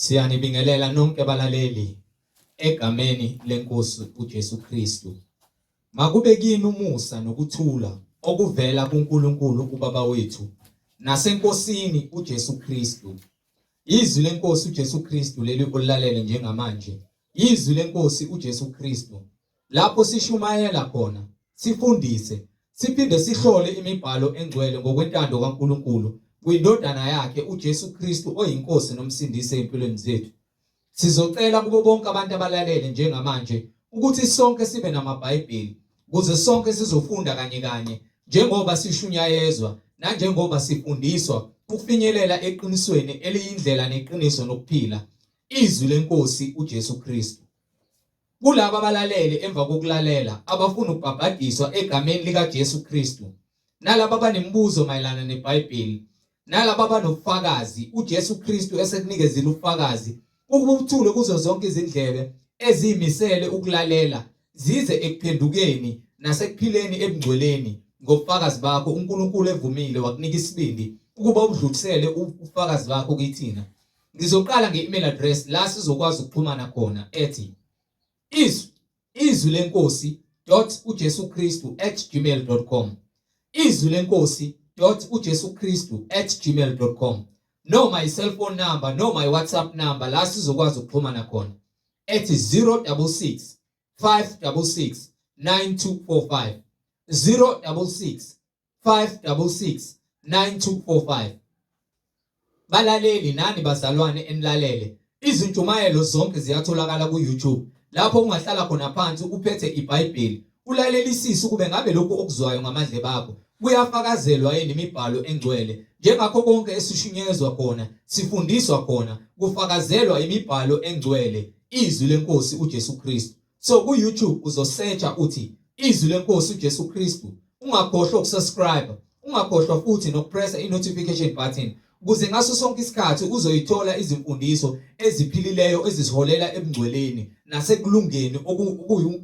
Siyanibingelela nonke balaleli egameni lenkosi uJesu Kristu. Makube kini umusa nokuthula okuvela kuNkulunkulu uBaba wethu naseNkosini uJesu Kristu. Izwi lenkosi uJesu Kristu leli olilalele njengamanje. Izwi lenkosi uJesu Kristu. Lapho sishumayela khona, sifundise, siphinde sihlole imibhalo engcwele ngokwentando kaNkulunkulu kwindodana yakhe uJesu Kristu oyinkosi nomsindisi ezimpilweni zethu. Sizocela kubo bonke abantu abalalele njengamanje ukuthi sonke sibe namaBhayibheli ukuze sonke sizofunda kanye kanye njengoba sishunyayezwa nanjengoba sifundiswa ukufinyelela eqinisweni eliyindlela neqiniso nokuphila, izwi lenkosi uJesu Kristu. Kulabo abalalele emva kokulalela abafuna ukubhabhadiswa egameni likaJesu Kristu, nalabo abanemibuzo mayelana neBhayibheli, nalabo abanobufakazi uJesu Kristu esekunikezile ubufakazi ukuba ubuthule kuzo zonke izindlebe eziyimisele ukulalela zize ekuphendukeni nasekuphileni ebungcweleni ngobufakazi bakho uNkulunkulu evumile wakunika isibindi ukuba ubudlulisele ubufakazi bakho kithina. Ngizoqala nge-email address la sizokwazi ukuxhumana khona ethi izwi izwi lenkosi dot uJesu Kristu at gmail.com izwi lenkosi dot uJesu Kristu at gmail.com noma i-cellphone number noma i-WhatsApp number la sizokwazi ukuxhumana khona ethi 066 566 9245 066 566 9245. Balaleli nani bazalwane enilalele, izintshumayelo zonke ziyatholakala ku-YouTube lapho ungahlala khona phansi uphethe iBhayibheli ulalelisise ukube ngabe lokhu okuzwayo ngamadlebe akho kuyafakazelwa yini imibhalo engcwele njengakho konke esishunyezwa khona sifundiswa khona kufakazelwa imibhalo engcwele izwi lenkosi uJesu Kristu. So ku YouTube uzosearcha uthi izwi lenkosi uJesu Kristu. Ungakhohlwa ukusubscribe, ungakhohlwa futhi nokupressa i-notification button ukuze ngaso sonke isikhathi uzoyithola izimfundiso eziphilileyo ezisiholela ebungcweleni nasekulungeni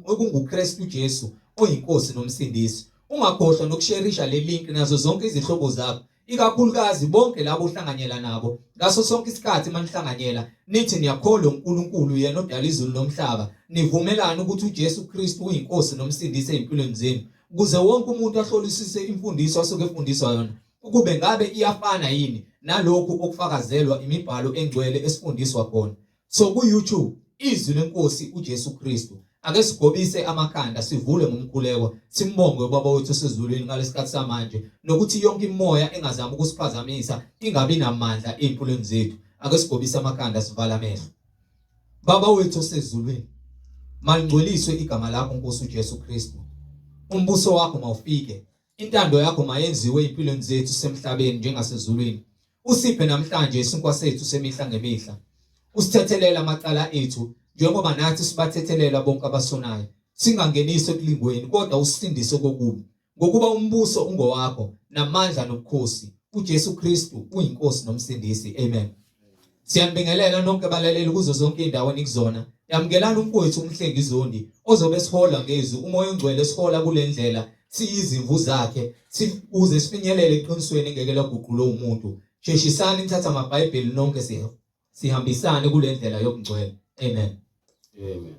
okunguKristu Jesu oyiNkosi noMsindisi. Ungakhohlwa nokusherisha le link nazo zonke izihlobo zakho ikakhulukazi bonke labo ohlanganyela nabo ngaso sonke isikhathi manihlanganyela nithi niyakholwa uNkulunkulu yena odala izulu nomhlaba nivumelane ukuthi uJesu Kristu uyinkosi nomsindisi ezimpilweni zenu ukuze wonke umuntu ahlolisise imfundiso asuke efundiswa yona ukube ngabe iyafana yini nalokhu okufakazelwa imibhalo engcwele esifundiswa khona. So ku YouTube izwi lenkosi uJesu Kristu. Ake sigobise amakhanda sivule ngomkhuleko simbonge ubaba wethu osezulwini ngalesikhathi samanje nokuthi yonke imoya engazama ukusiphazamisa ingabi namandla ezimpilweni zethu. Ake sigobise amakhanda sivala amehlo. Baba wethu osezulwini, malingcweliswe igama lakho Nkosi uJesu Kristu. Umbuso wakho mawufike. Intando yakho mayenziwe empilweni zethu semhlabeni njengasezulwini. Usiphe namhlanje isinkwa sethu semihla ngemihla. Usithethelele amacala ethu njengoba nathi sibathethelela bonke abasonayo. Singangenisi ekulingweni kodwa usisindise kokubi. Ngokuba umbuso ungowakho namandla nobukhosi. UJesu Kristu uyiNkosi noMsindisi. Amen. Siyanibingelela nonke balaleli kuzo zonke indawo enikuzona. Yamukelani umfowethu uMhlengi Zondi ozobe esihola ngezwi uMoya oNgcwele esihola kule ndlela siyizimvu zakhe ukuze sifinyelele eqinisweni engeke laguqulwe umuntu. Sheshisani nithathe amaBhayibheli nonke sihambisane kule ndlela yobungcwele. Amen. Amen.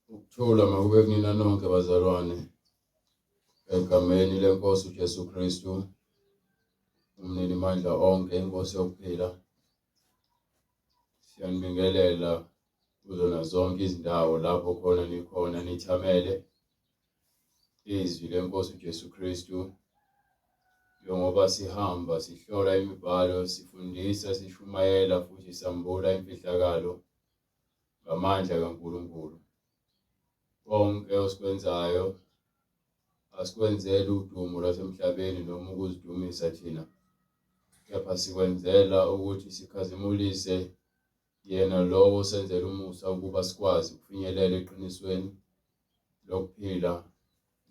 Ukuthula makube kunina nonke bazalwane egameni lenkosi uJesu Kristu umninimandla onke inkosi yokuphila. Siyanibingelela kuzona zonke izindawo lapho khona nikhona nithamele izwi lenkosi uJesu Kristu njengoba sihamba sihlola imibhalo sifundisa sishumayela futhi sambula imfihlakalo ngamandla kaNkulunkulu. Konke osikwenzayo asikwenzeli udumo lwasemhlabeni noma ukuzidumisa thina, kepha sikwenzela ukuthi sikhazimulise yena lowo osenzela umusa ukuba sikwazi ukufinyelela eqinisweni lokuphila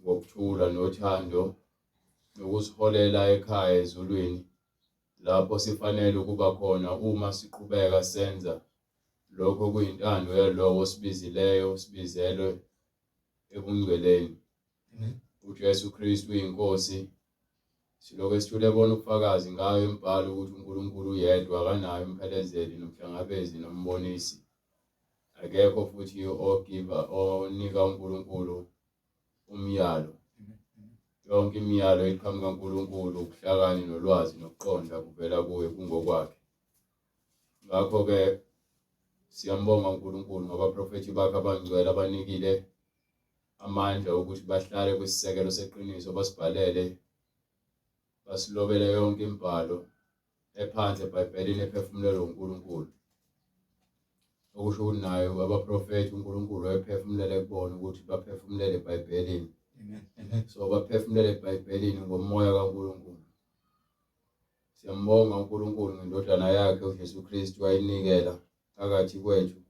ngokuthula nothando nokusiholela ekhaya ezulwini lapho sifanele ukuba khona uma siqhubeka senza lokho kuyintando yalowo osibizileyo sibizelwe ebungcweleni. UJesu Kristu uyinkosi. Silokhu sithule bona ubufakazi ngayo imibhalo ukuthi uNkulunkulu uyedwa akanaye umphelezeli nomhlangabezi nombonisi. Akekho futhi ogiva onika uNkulunkulu umyalo. Yonke imiyalo eqhamuka kuNkulunkulu, ubuhlakani nolwazi nokuqonda kuvela kuye kungokwakhe. Ngakho-ke siyambonga uNkulunkulu ngabaprofethi bakhe abangcwele abanikile amandla okuthi bahlale kwisisekelo seqiniso basibhalele basilobele yonke imibhalo ephansi eBhayibhelini ephefumulelwe uNkulunkulu. Okusho ukuthi nayo abaprofethi uNkulunkulu wayephefumulele kubona ukuthi baphefumulele eBhayibhelini. Amen. So baphefumulele eBhayibhelini ngomoya kaNkulunkulu. Siyambonga uNkulunkulu ngendodana yakhe uJesu Kristu ayinikela phakathi kwethu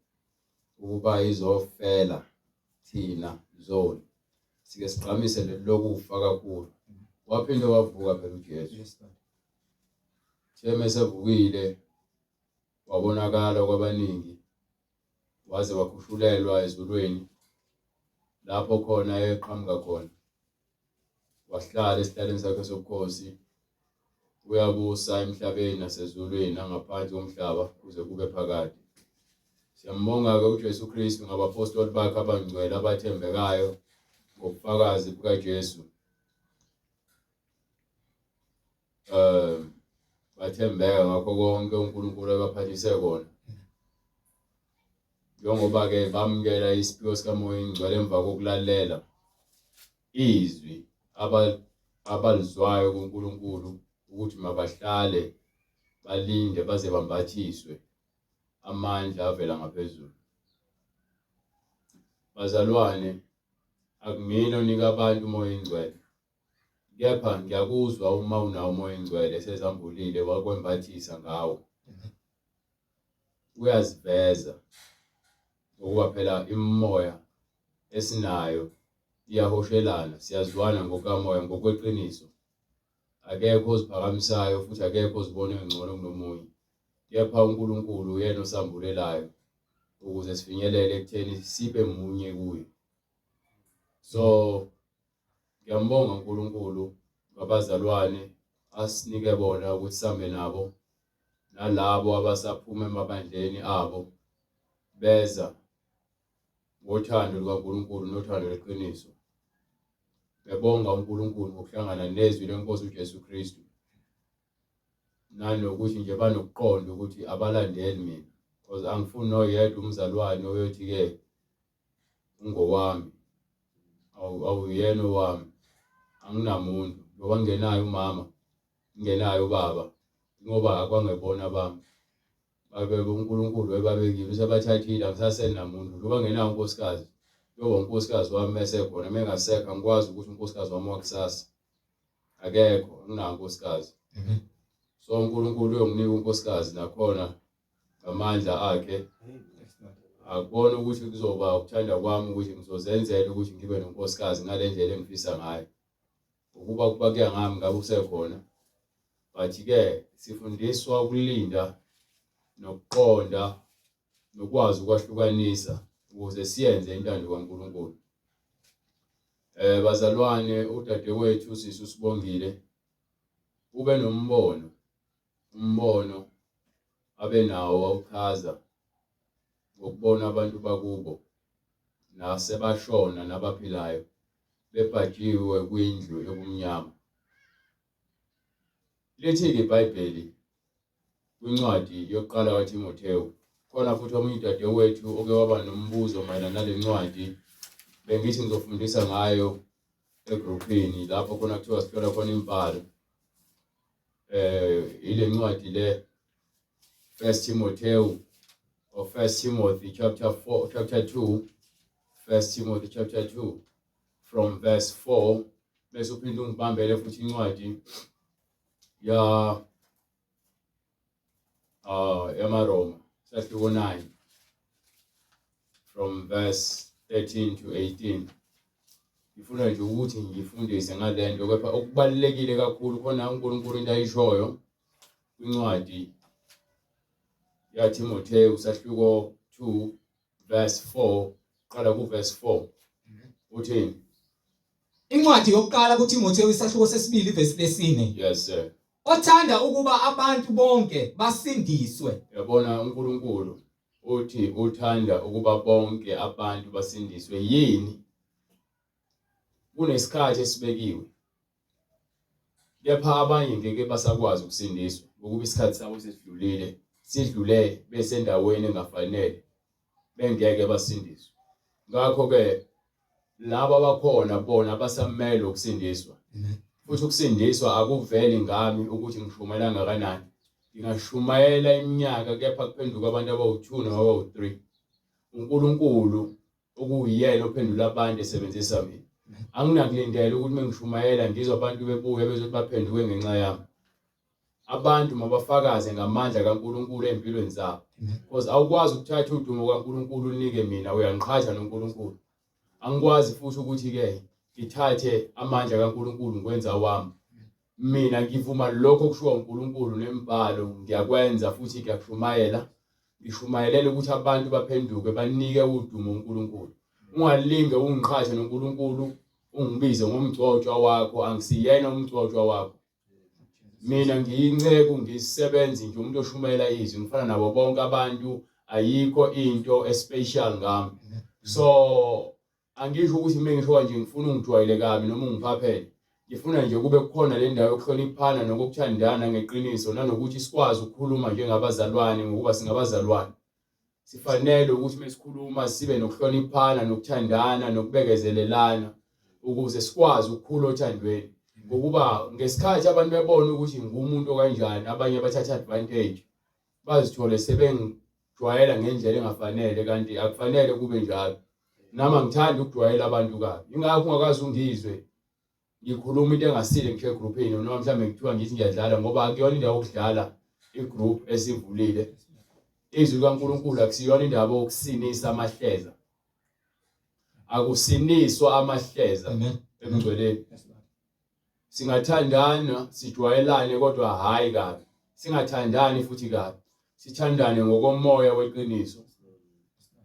ukuba izofela thina zoni. Sike sigqamise lokufa kakhulu. Waphinde wavuka phela uJesu. Yes, Lord. Theme esevukile wabonakala kwabaningi waze wakhushulelwa ezulwini lapho khona eqhamuka khona wahlala esihlalweni sakhe sobukhosi uyabusa emhlabeni nasezulwini nangaphansi komhlaba kuze kube phakade. Siyambonga-ke uJesu Kristu ngabapostoli bakhe abangcwele abathembekayo ngobufakazi bukaJesu. Eh bathembeka ngakho konke uNkulunkulu abaphathise kona. Njengoba-ke bamukela isiphiwo sikaMoya oNgcwele emva kokulalela izwi abalizwayo kuNkulunkulu ukuthi mabahlale balinde baze bambathiswe amandla avela ngaphezulu. Bazalwane, akumina onika abantu uMoya oNgcwele, kepha ngiyakuzwa uma unawo uMoya oNgcwele esezambulile wakwembathisa ngawo. Uyaziveza ngokuba phela imimoya esinayo iyahoshelana, siyazwana ngokukamoya ngokweqiniso. Akekho oziphakamisayo futhi akekho ozibona engcono kunomunye. Kepha uNkulunkulu uyena osambulelayo ukuze sifinyelele ekutheni sibe munye kuye. So ngiyambonga uNkulunkulu ngabazalwane asinike bona ukuthi sihambe nabo nalabo abasaphuma emabandleni abo beza ngothando lukaNkulunkulu nothando lweqiniso bebonga uNkulunkulu ngokuhlangana nezwi lenkosi uJesu Kristu nanokuthi nje banokuqonda ukuthi abalandeli mina because angifuni noyedwa umzalwane oyothi-ke ungowami awuyena owami anginamuntu ngoba ngingenaye umama ngingenaye ubaba ngoba akwangebona bami babe uNkulunkulu webabekile usebathathile angisasenamuntu njengoba ngenawo unkosikazi njengoba unkosikazi wami mesekhona mengasekho angikwazi ukuthi unkosikazi wami wakusasa akekho anginawo unkosikazi so uNkulunkulu uyonginika unkosikazi nakhona ngamandla akhe akubona ukuthi kuzoba ukuthanda kwami ukuthi ngizozenzela ukuthi ngibe nonkosikazi ngale ndlela engifisa ngayo ukuba kuba kuya ngami ngabe usekhona but ke sifundiswa ukulinda nokuqonda nokwazi ukwahlukanisa ukuze siyenze intando kaNkulunkulu. Eh bazalwane udadewethu usisi uSibongile ube nombono umbono abenawo wawuchaza ngokubona abantu bakubo nasebashona nabaphilayo bebhajiwe kwindlu yobumnyama. Lithi-ke iBhayibheli kwincwadi yokuqala kaThimothewu, khona futhi omunye udadewethu oke waba nombuzo mayelana nale ncwadi, bengithi ngizofundisa ngayo egruphini lapho khona kuthiwa sihlola khona imibhalo. Ile ncwadi le First Timotheo or First Timothy chapter 4 chapter 2 First Timothy chapter 2 from verse 4 bese uphinde ungibambele futhi incwadi ya yamaRoma sahluko 9 from verse 13 to 18. Ngifuna nje ukuthi ngifundise ngale nto kepha okubalulekile kakhulu khona uNkulunkulu into ayishoyo kwincwadi yaThimothewu sahluko 2 verse 4 qala ku verse 4 uthini? Incwadi yokuqala kuThimothewu isahluko sesibili ivesi lesine. Yes sir. Othanda ukuba abantu bonke basindiswe. Yabona uNkulunkulu uthi uthanda ukuba bonke abantu basindiswe yini? Kunesikhathi esibekiwe. Kepha abanye ngeke basakwazi ukusindiswa ngokuba isikhathi sabo sesidlulile, sidlule besendaweni engafanele, bengeke basindiswe. Ngakho-ke laba abakhona bona basamelwe ukusindiswa. Futhi ukusindiswa akuveli ngami ukuthi ngishumayela kangakanani. Ngingashumayela iminyaka kepha kuphenduka abantu abawu-2 noma abawu-3. UNkulunkulu okuwuyena ophendula abantu esebenzisa mina. Anginakulindela ukuthi mengishumayela ngizwe abantu bebuya bezothi baphenduke ngenxa yami. Abantu mabafakaze ngamandla kaNkulunkulu ezimpilweni zabo. Because awukwazi ukuthatha udumo kaNkulunkulu unike mina, uyangiqhatha noNkulunkulu. Angikwazi futhi ukuthi-ke ngithathe amandla kaNkulunkulu ngikwenza wami. Mina ngivuma lokho okushiwo uNkulunkulu nemibhalo ngiyakwenza futhi ngiyakushumayela. Ngishumayelela ukuthi abantu baphenduke banike udumo uNkulunkulu. Ungalinge ungiqhathe noNkulunkulu ungibize ngomgcotshwa wakho, angisiyena umgcotshwa wakho. Mina ngiyinceku ngiyisebenzi nje umuntu oshumayela izwi ngifana nabo bonke abantu ayikho into especial ngami. So Angisho ukuthi uma ngisho kanje ngifuna ungijwayele kabi noma ungiphaphele. Ngifuna nje kube kukhona le ndawo yokuhloniphana nokuthandana ngeqiniso nanokuthi sikwazi ukukhuluma njengabazalwane ngokuba singabazalwane. Sifanele ukuthi uma sikhuluma sibe nokuhloniphana nokuthandana nokubekezelelana ukuze sikwazi ukukhula othandweni. Ngokuba ngesikhathi abantu bebona ukuthi ngumuntu okanjani abanye bathatha advantage bazithole sebengijwayela ngendlela engafanele kanti akufanele kube njalo. Nami angithandi ukujwayela abantu kabi. Ingakho ungakaze ungizwe ngikhuluma into engasile ngisho egruphini noma mhlawumbe kuthiwa ngithi ngiyadlala ngoba akuyona indawo yokudlala igroup esivulile. Izwi likaNkulunkulu akusiyona indaba yokusinisa amahleza. Akusiniswa amahleza emngcweleni. Singathandana sijwayelane kodwa hhayi kabi. Singathandani futhi kabi. Sithandane ngokomoya weqiniso.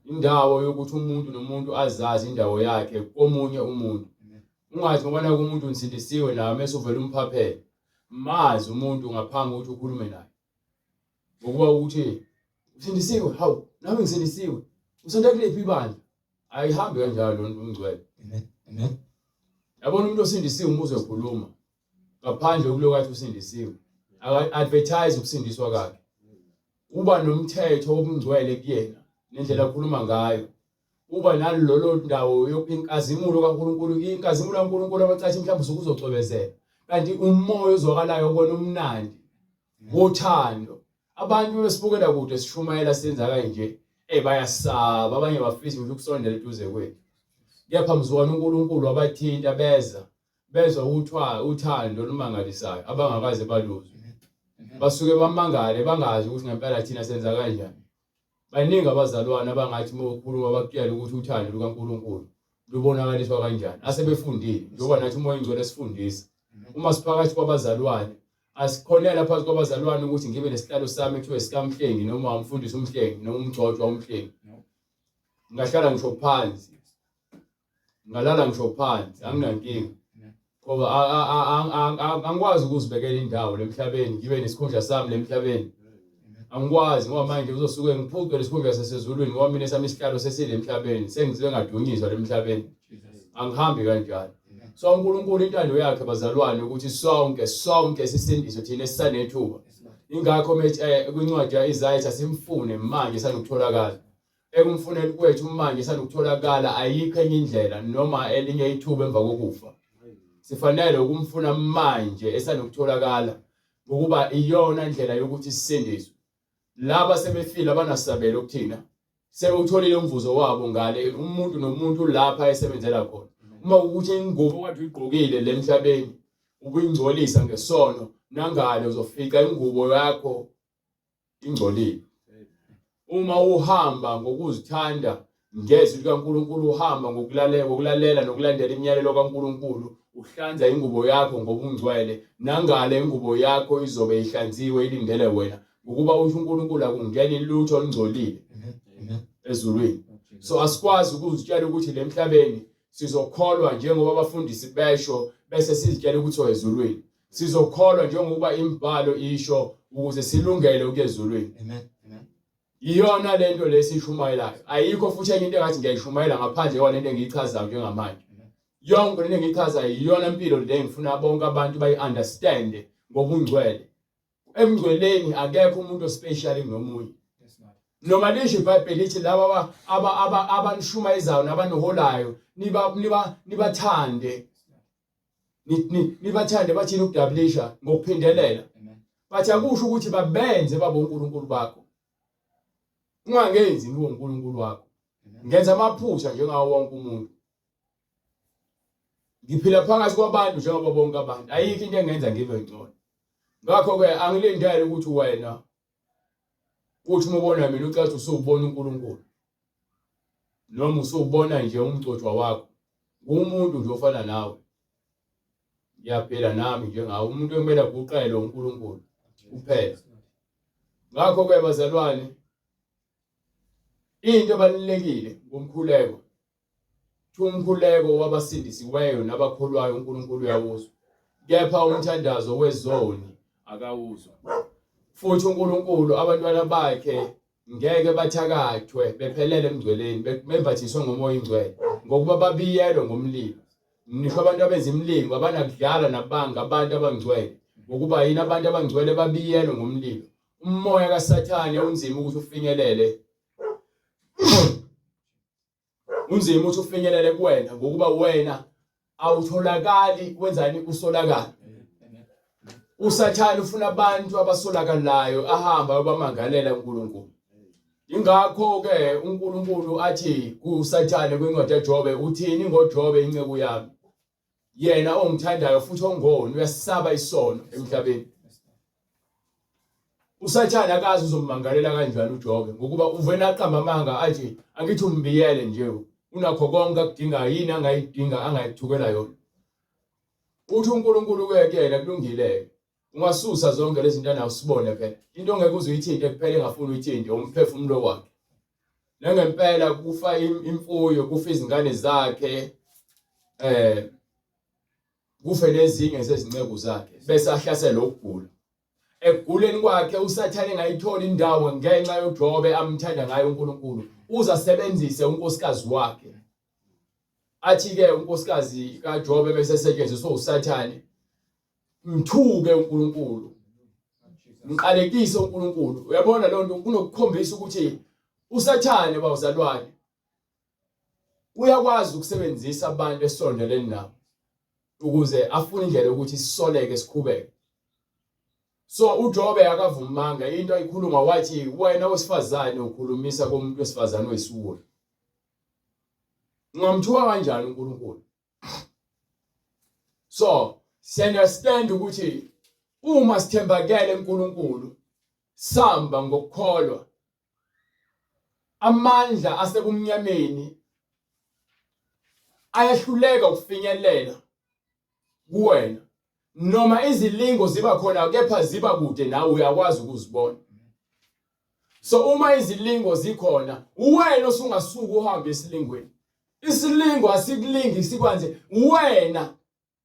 Indawo yokuthi umuntu nomuntu azazi indawo yakhe komunye umuntu. Ungathi ngoba naku umuntu ngisindisiwe nawe mese uvela umphaphele. Mazi umuntu ngaphambi kokuthi ukhulume naye. Ngokuba ukuthi usindisiwe, hawu nami ngisindisiwe. Usonta kuliphi ibandla? Ayihambi kanjalo lona umngcwele. Amen. Amen. Yabona umuntu osindisiwe umuzwe ekhuluma ngaphandle kokuloku athi usindisiwe. Aka advertise ukusindiswa kwakhe. Uba nomthetho wobungcwele kuyena nendlela akhuluma ngayo. Uba nalolo ndawo yophinkazimulo kaNkuluNkulu, inkazimulo kaNkuluNkulu abacathi mhlawumbe usuke uzocwebezela. Kanti umoya ozwakalayo kona umnandi wothando. Abantu besibukela kude sishumayela senza kanje, eh bayasaba abanye bafisa ngisho ukusondela eduze kwethu. Kepha mzukwana uNkulunkulu wabathinta beza bezwa uthwa uthando olumangalisayo abangakaze baluzwe. Basuke bamangale bangazi ukuthi ngempela thina senza kanjani. Baningi abazalwane abangathi uma ukhuluma bakutshele ukuthi uthando lukaNkulunkulu lubonakaliswa kanjani. Asebefundile njengoba nathi uMoya oNgcwele esifundisa. Uma siphakathi kwabazalwane asikhonela phakathi kwabazalwane ukuthi ngibe nesihlalo sami ekuthiwa esikamhlengi noma umfundisi umhlengi noma umgcotshwa umhlengi. Ngahlala ngisho phansi ngalala ngisho phansi anginankinga ngoba angikwazi ukuzibekela indawo lemhlabeni ngibe nesikhundla sami lemhlabeni angikwazi ngoba manje uzosuke ngiphucwe lesikhundla sasezulwini ngoba mina sami isihlalo sesile emhlabeni sengizibe ngadunyiswa lemhlabeni angihambi kanjalo so uNkulunkulu intando yakhe bazalwane ukuthi sonke sonke sisindiswe thina esisanethuba ingakho eh, kwincwadi ya-Isaya simfune manje sanokutholakala Ekumfuneni kwethu manje sanukutholakala ayikho enye indlela noma elinye ithuba emva kokufa. Sifanele ukumfuna manje esanukutholakala ngokuba iyona ndlela yokuthi sisindiswe. Laba sebefile abanasabelo kuthina. Sebewutholile umvuzo wabo ngale umuntu nomuntu lapha esebenzela khona. Uma ukuthi ingubo okade uyigqokile le emhlabeni ubuyingcolisa ngesono nangale uzofica ingubo yakho ingcolile. Uma uhamba ngokuzithanda ngezwi likaNkulunkulu uhamba ngokulalela ngokulalela nokulandela imiyalelo kaNkulunkulu uhlanza ingubo yakho ngobungcwele nangale ingubo yakho izobe ihlanziwe ilindele wena ngokuba usho uNkulunkulu akungeni lutho olungcolile ezulwini so asikwazi ukuzitshela ukuthi lemhlabeni. Sizokholwa njengoba abafundisi besho bese sizitshela ukuthi oyezulwini. Sizokholwa njengoba imibhalo isho ukuze silungele ukuya ezulwini. Amen. Amen. Iyona lento lesishumayelayo. Ayikho futhi enye into engathi ngiyayishumayela ngaphandle kwalento engiyichazayo njengamanje. Yonke lento engiyichazayo iyona impilo le engifuna bonke abantu bayi-understand ngobungcwele. Emngcweleni akekho umuntu ospecial kunomunye. Noma lisho iBhayibheli lithi laba aba abanishumayezayo nabaniholayo niba niba nibathande nibathande bathini ukudabulisha ngokuphindelela. Bathi akusho ukuthi babenze babe uNkulunkulu bakho. Ungangenzi ngibe uNkulunkulu wakho. Ngenza amaphutha njengawo wonke umuntu. Ngiphila phakathi kwabantu njengoba bonke abantu. Ayikho into engenza ngibe ngcono. Ngakho-ke angilindele ukuthi wena uthi uma ubona mina ucathi usubona uNkulunkulu noma usubona nje umgcotshwa wakho. Ngumuntu nje ofana nawe. Ngiyaphila nami njengawe. Umuntu ekumele aguqelwe uNkulunkulu kuphela. Ngakho-ke bazalwane, into ebalulekile ngomkhuleko Umkhuleko wabasindisiweyo nabakholwayo uNkulunkulu uyawuzwa, kepha umthandazo wezoni akawuzwa. Futhi uNkulunkulu abantwana bakhe ngeke bathakathwe bephelele emngcweleni bembathiswe ngomoya ingcwele ngokuba babiyelwe ngomlilo. Ngisho abantu abenza imilingo abanakudlala nabanga abantu abangcwele ngokuba yini abantu abangcwele babiyelwe ngomlilo. Umoya kaSathane unzima ukuthi ufinyelele Unzima ukuthi ufinyelele kuwena ngokuba wena awutholakali wenzani usolakala. USathane ufuna abantu abasolakalayo ahamba ayobamangalela uNkulunkulu. Ingakho ke uNkulunkulu athi kuSathane kwincwadi yaJobe uthini ngoJobe inceku yami? Yena ongithandayo futhi ongoni uyasaba isono emhlabeni. USathane akazi uzomangalela kanjani uJobe ngokuba uvena aqamba amanga athi angithi umbiyele nje unakho konke akudingayo yini angayidinga angayithukela yona. Uthi uNkulunkulu ke kuyena kulungile ungasusa zonke lezi zinto anawo sibone phela into ongeke uze uyithinte kuphela engafuni uyithinte umphefumulo wakhe. Nangempela kufa imfuyo kufa izingane zakhe eh kufe nezinye zezinceku zakhe bese ahlaselwa ukugula. Ekuguleni kwakhe uSathane engayithola indawo ngenxa yoJobe amthanda ngayo uNkulunkulu uze asebenzise unkosikazi wakhe. Athi-ke unkosikazi kaJobe bese esetshenziswa uSathane mthuke uNkulunkulu mqalekise uNkulunkulu. Uyabona loo nto kunokukhombisa ukuthi uSathane bawuzalwane uyakwazi ukusebenzisa abantu esondelene nabo ukuze afune indlela yokuthi sisoleke sikhubeke. So uJobe akavumanga into ayikhuluma wathi wena wesifazane ukhulumisa komuntu wesifazane oyisiwula. Ungamthuka kanjani uNkulunkulu? So siunderstand ukuthi uma sithembakele uNkulunkulu samba ngokukholwa amandla asebumnyameni ayahluleka ukufinyelela kuwena noma izilingo ziba khona kepha ziba kude nawe uyakwazi ukuzibona. So uma izilingo zikhona uwena osungasuka uhambe esilingweni. Isilingo asikulingi sikwenze wena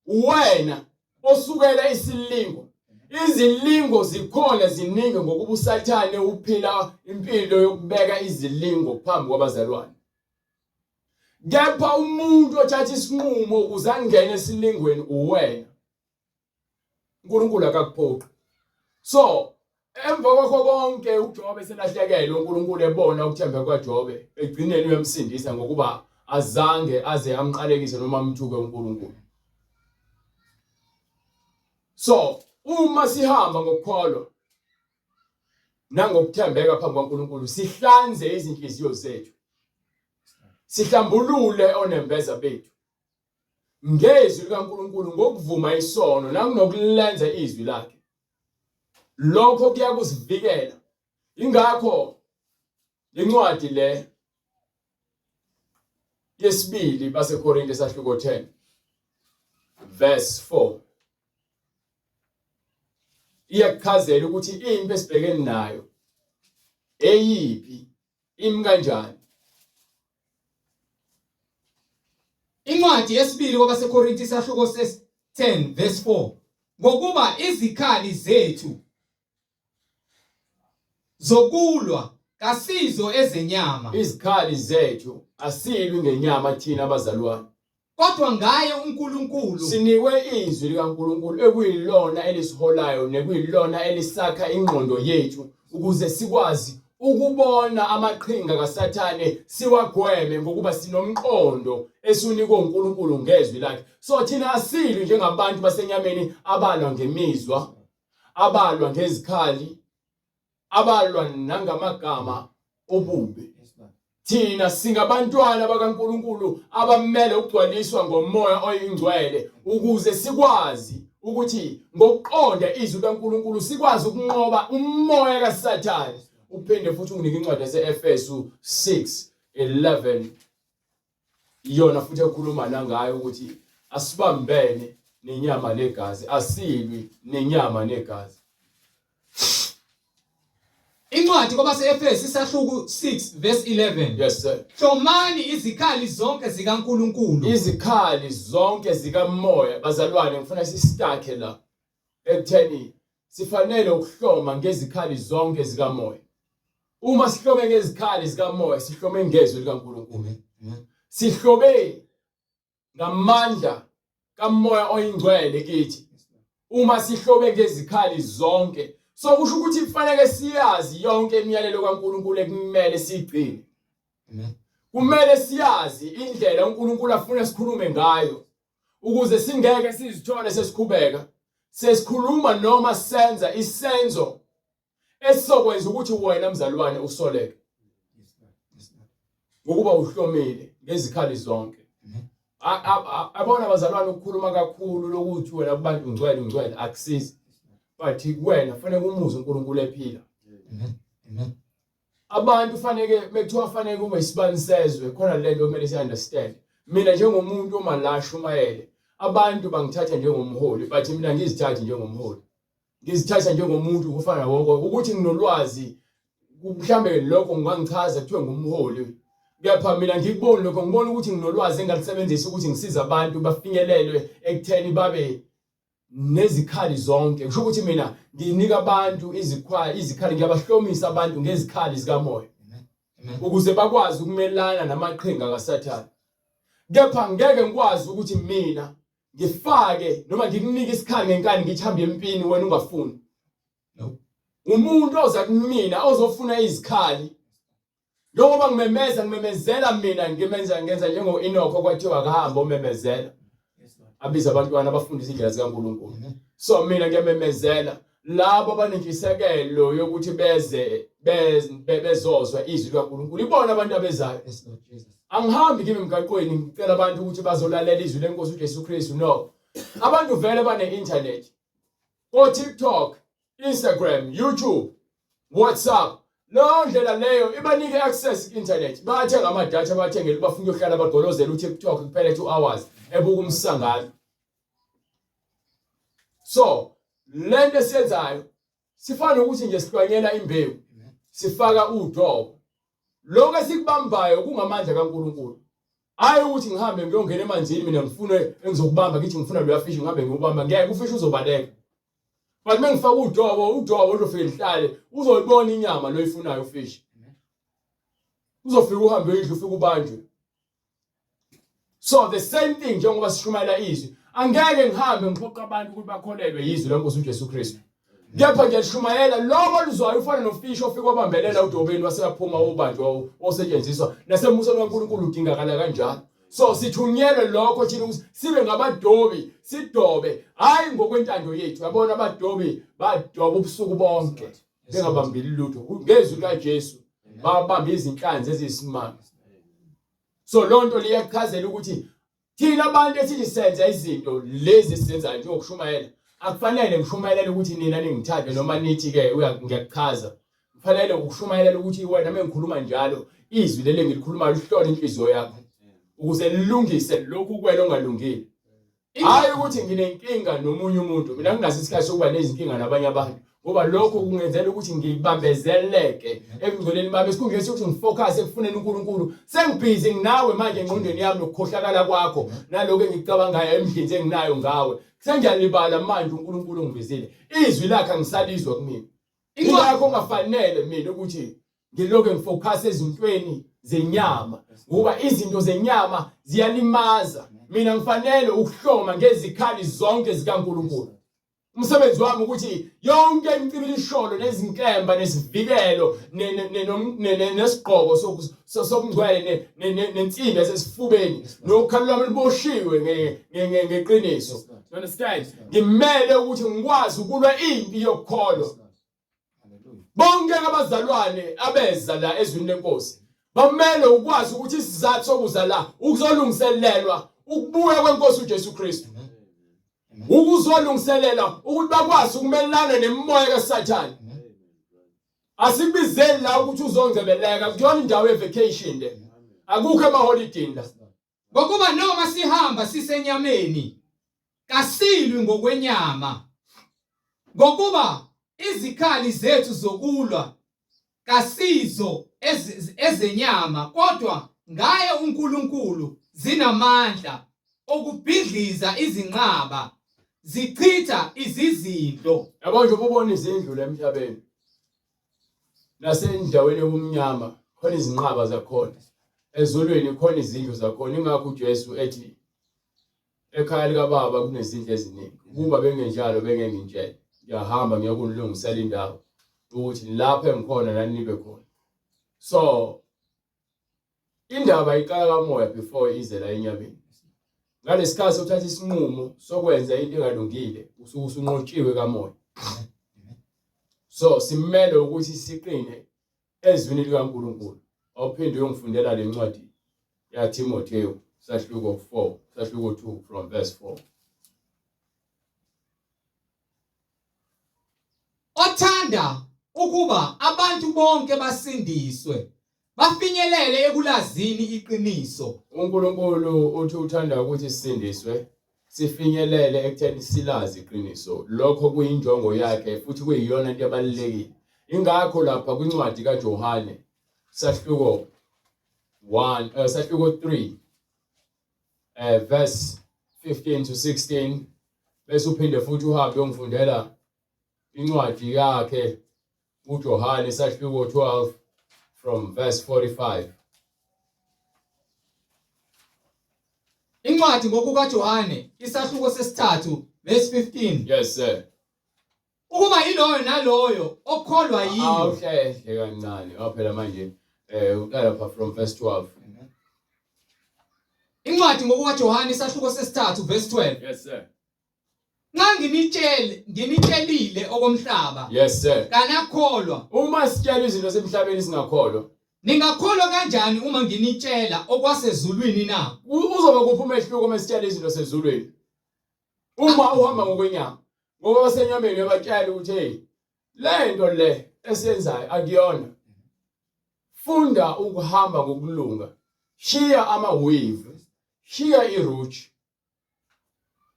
Uwena osukela isilingo. Izilingo zikhona ziningi ngokuba uSathane uphila impilo yokubeka izilingo phambi kwabazalwane. Kepha umuntu othatha isinqumo ukuze angene esilingweni uwena. uNkulunkulu akakuphoqi. So emva kwakho konke uJobe selahlekelwe uNkulunkulu ebona ukuthembeka kwaJobe egcineni uyamsindisa ngokuba azange aze amqalekise noma amthuke uNkulunkulu. So uma sihamba ngokukholwa nangokuthembeka phambi kwaNkulunkulu sihlanze izinhliziyo zethu sihlambulule onembeza bethu ngezwi likaNkulunkulu ngokuvuma isono nangokulenza izwi lakhe. Lokho kuyakusivikela. Ingakho lencwadi le yesibili baseKorinte sahluko 10 verse 4 iyakuchazela ukuthi impi esibhekene nayo eyiphi imi kanjani. Incwadi yesibili kwabaseKorinte isahluko ses-10 verse 4. Ngokuba izikhali zethu zokulwa kasizo ezenyama. Izikhali zethu asilwi ngenyama thina abazalwane. Kodwa ngaye uNkulunkulu sinikwe izwi likaNkulunkulu ekuyilona elisiholayo nekuyilona elisakha ingqondo yethu ukuze sikwazi ukubona amaqhinga kaSathane siwagweme ngokuba sinomqondo esiwunikwe uNkulunkulu ngezwi lakhe. So thina asilwi njengabantu basenyameni abalwa ngemizwa, abalwa ngezikhali, abalwa nangamagama obubi. Thina singabantwana bakaNkulunkulu abamele ukugcwaliswa ngomoya oyingcwele ukuze sikwazi ukuthi ngokuqonda izwi likaNkulunkulu sikwazi ukunqoba umoya kaSathane. Uphinde futhi unginike incwadi yase-Efesu 6:11 iyona futhi ekhuluma nangayo ukuthi asibambene nenyama negazi, asilwi nenyama negazi. Incwadi kwabase-Efesu isahluko 6 verse 11. Yes sir. Hlomani izikhali zonke zikaNkulunkulu. Izikhali zonke zikamoya bazalwane ngifuna sistakhe la ekutheni sifanele ukuhloma ngezikhali zonke zikamoya. Uma sihlome ngezikhali zikamoya sihlome ngezwi likaNkulunkulu. Sihlobe ngamandla kamoya oyingcwele kithi. Uma sihlobe ngezikhali zonke so kusho ukuthi kufanele siyazi yonke imiyalelo kaNkulunkulu ekumele siyigcine. Kumele siyazi indlela uNkulunkulu afuna sikhulume ngayo ukuze singeke sizithole sesikhubeka sesikhuluma noma senza isenzo esizokwenza ukuthi wena mzalwane usoleke ngokuba uhlomile ngezikhali zonke. Abona bazalwane ukukhuluma kakhulu lokuthi wena kubantu ungcwele ungcwele akusizi, but kuwena kufanele umuzwe uNkulunkulu ephila. Amen. Amen. Abantu faneke mekuthiwa faneke ube isibani sezwe khona lento kumele si understand. Mina njengomuntu uma la shumayele abantu bangithatha njengomholi but mina ngizithathi njengomholi. Ngizithatha njengomuntu kufana wonke ukuthi nginolwazi mhlambe lokho kungangichaza kuthiwe ngumholi. Kepha mina ngikuboni lokho ngibona ukuthi nginolwazi engalisebenzisa ukuthi ngisize abantu bafinyelelwe ekutheni babe nezikhali zonke. Kusho ukuthi mina nginika abantu izikhwali izikhali ngiyabahlomisa abantu ngezikhali zikamoya ukuze bakwazi ukumelana namaqhinga kaSathane. Kepha ngeke ngikwazi ukuthi mina ngifake noma ngikunike isikhali ngenkani ngithi hambe empini wena ungafuni. No. Umuntu oza kumina ozofuna izikhali njengoba ngimemeza ngimemezela mina ngimenza ngenza njengo-Enoch okwathiwa akahambe omemezela abiza abantwana abafundisa indlela zikaNkulunkulu. So mina ngiyamemezela labo abanentshisekelo yokuthi beze bezozwa izwi likaNkulunkulu ibona abantu abezayo. Angihambi kimi emgaqweni ngicela abantu ukuthi bazolalela izwi lenkosi uJesu Kristu no. Abantu vele bane-internet o-TikTok, Instagram, YouTube, WhatsApp. Leyo ndlela leyo ibanike access ku-internet. Bayathenga amadatha bathengele bafuna ukuyohlala bagolozela u-TikTok kuphela 2 hours ebuka umsangano. So lento esiyenzayo sifana nokuthi nje sihlwanyela imbewu sifaka udobo. Lokho esikubambayo kungamandla kaNkulunkulu. Hayi ukuthi ngihambe ngiyongena emanzini mina ngifune engizokubamba ngithi ngifuna loya fish ngihambe ngiyobamba ngeke ufish uzobaleka. But mengifaka udobo udobo luzofike lihlale uzoyibona inyama loyifunayo ufish. Uzofika uhambe uyidle ufike ubanjwe. So the same thing njengoba sishumayela izwi angeke ngihambe ngiphoqa abantu ukuthi bakholelwe yizwi lenkosi uJesu Kristu. Kepha ngiyalishumayela lobo oluzwayo ufana nofishi ofika wabambelela udobeni waseyaphuma ubanjwa osetshenziswa nasembusweni kaNkulunkulu udingakala kanjalo. So sithunyelwe lokho thina ukuthi sibe ngabadobi sidobe hayi ngokwentando yethu. Yabona abadobi badoba ubusuku bonke bengabambili lutho ngezwi likaJesu babamba izinhlanzi eziyisimanga. So lonto liyachazela ukuthi thina abantu esithi senza izinto lezi esizenzayo njengokushumayela akufanele ngishumayelele ukuthi nina ningithande noma nithi ke ngiyakuchaza kufanele ukushumayelela ukuthi wena mengikhuluma njalo izwi leli engilikhulumayo lihlole inhliziyo yakho ukuze lilungise lokhu kuwena ongalungile. Hhayi ukuthi nginenkinga nomunye umuntu, mina nginaso isikhathi sokuba nezinkinga nabanye abantu. Ngoba lokho kungenzela ukuthi ngibambezeleke ebungcweleni bami esikhundleni sokuthi ngifocus ekufuneni uNkulunkulu. Sengibhizi nginawe manje engqondweni yami nokukhohlakala kwakho naloko engikucabangayo emdlinzi enginayo ngawe. Sengiyalibala manje uNkulunkulu ungibizile. Izwi lakhe angisalizwa kumina. Ingakho kungafanele mina ukuthi ngilokhu ngifocus ezintweni zenyama ngoba izinto zenyama ziyalimaza. Mina ngifanele ukuhloma ngezikhali zonke zikaNkulunkulu. Umsebenzi wami ukuthi yonke imicibilisholo nezinkemba nesivikelo nesigqoko sobungcwele nensimbi esesifubeni nokhalo lwami luboshiwe ngeqiniso. You understand? Ngimele ukuthi ngikwazi ukulwa impi yokukholwa. Bonke abazalwane abeza la ezwini lenkosi bamele ukwazi ukuthi isizathu sokuza la ukuzolungiselelwa ukubuya kwenkosi uJesu Kristu. Ukuzolungiselela ukuthi bakwazi ukumelana nemimoya kaSathane. Asikubizeli la ukuthi uzongcebeleka kuyona indawo ye-vacation le. Akukho emaholidini la. Ngokuba noma sihamba sisenyameni, kasilwi ngokwenyama. Ngokuba izikhali zethu zokulwa kasizo ezenyama, kodwa ngaye uNkulunkulu zinamandla okubhidliza izinqaba, zichitha izizindlo. Yabo nje ubona izindlu la emhlabeni nasendaweni yobumnyama khona izinqaba zakhona, ezulwini khona izindlu zakhona. Ingakho uJesu ethi ekhaya likababa kunezindlu eziningi, ukuba bengenjalo bengeke ngintshele. Ngiyahamba ngiyokunilungisela indawo ukuthi lapho engikhona nani nibe khona. So indaba iqala kamoya before ize la enyameni. Ngalesikhathi uthatha isinqumo sokwenza into engalungile usuke usunqotshiwe kamoya. So simele ukuthi siqine ezwini likaNkulunkulu. Awuphinde uyongifundela le ncwadi yaTimothewu sahluko 4 sahluko 2 from verse 4. Othanda ukuba abantu bonke basindiswe bafinyelele ekulazini iqiniso. UNkulunkulu uthi uthanda ukuthi sisindiswe sifinyelele ekutheni silazi iqiniso. Lokho kuyinjongo yakhe futhi kuyiyona into ebalulekile. Ingakho lapha kwincwadi kaJohane sahluko 1 sahluko 3 verse 15 to 16 bese uphinde futhi uhambe uyongifundela incwadi yakhe uJohane sahluko 12 from verse 45. Incwadi ngokukaJohane isahluko sesithathu verse 15. Yes sir. Ukuba yiloyo naloyo okholwa yiyo. Awuhlehle kancane waphela manje uqala pha from verse 12. Incwadi ngokukaJohane isahluko sesithathu verse 12. Yes sir. Nxa nginitshele nginitshelile okomhlaba. Yes sir. Kanakholwa. Uma sitshela izinto semhlabeni singakholwa. Ningakholwa kanjani uma nginitshela okwasezulwini na? Uzoba kuphi umehluko uma sitshela izinto sezulwini? Uma uhamba ngokwenyama. Ngoba basenyameni uyabatshela ukuthi hey le nto le esiyenzayo akuyona. Funda ukuhamba ngokulunga. Shiya ama wave. Shiya irouge.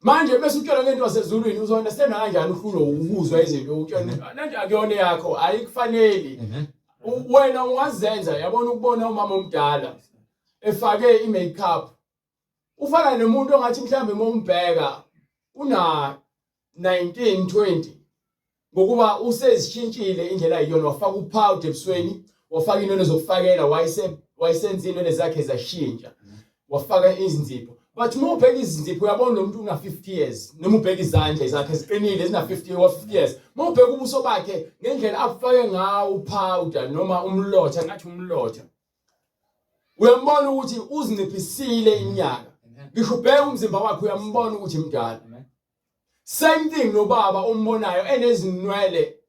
Manje bese utshela ngento wasezulwini uzo-understand kanjani uhlulwe ukuzwa izinto utshela manje akuyona yakho ayikufaneli. Wena ungazenza yabona ukubona umama omdala efake i-makeup ufana nomuntu ongathi mhlambe uma umbheka una 19 20 ngokuba usezishintshile indlela ayiyona wafaka upowder ebusweni wafaka inwele zokufakela wayesenza inwele zakhe zashintsha wafaka izinzipho but uma ubheka izinzipho uyabona lo muntu una 50 years noma ubheka izandla zakhe ziqinile zina 50 wa 50 years uma ubheka ubuso bakhe ngendlela afake ngawo upowder noma umlotha ngathi umlotha uyambona ukuthi uzinciphisile iminyaka ngisho ubheka umzimba wakhe uyambona ukuthi mdala same thing nobaba ombonayo enezinwele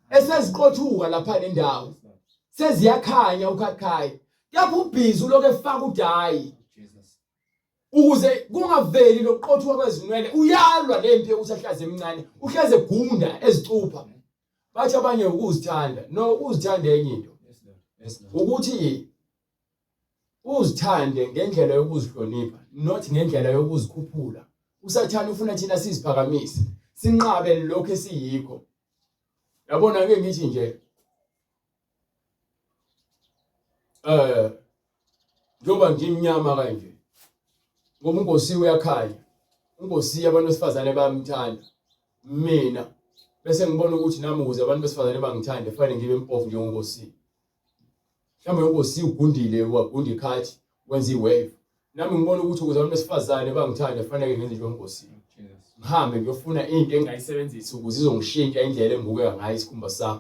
eseziqothuka lapha nendawo seziyakhanya ukhakhayi kepha ubhizi ulokhu efaka udayi ukuze kungaveli lokuqothuka kwezinwele uyalwa lempi yokuthi ahlaze emncane uhleze egunda ezicupha bathi abanye ukuzithanda no ukuzithanda enye into ukuthi uzithande ngendlela yokuzihlonipha not ngendlela yokuzikhuphula usathane ufuna thina siziphakamise sinqabe lokho esiyikho. Yabona ke ngithi nje eh njengoba ngimnyama kanje ngoba uNkosi uyakhanya uNkosi abantu besifazane bayamthanda mina bese ngibona ukuthi nami ukuze abantu besifazane bangithande fanele ngibe mpofu njengoNkosi mhlawumbe uNkosi ugundile wagunda ikhathi wenza iwave nami ngibona ukuthi ukuze abantu besifazane bangithande fanele ngenze njengoNkosi ngihambe ngiyofuna into engingayisebenzisa ukuze izongishintsha indlela engibukeka ngayo isikhumba sami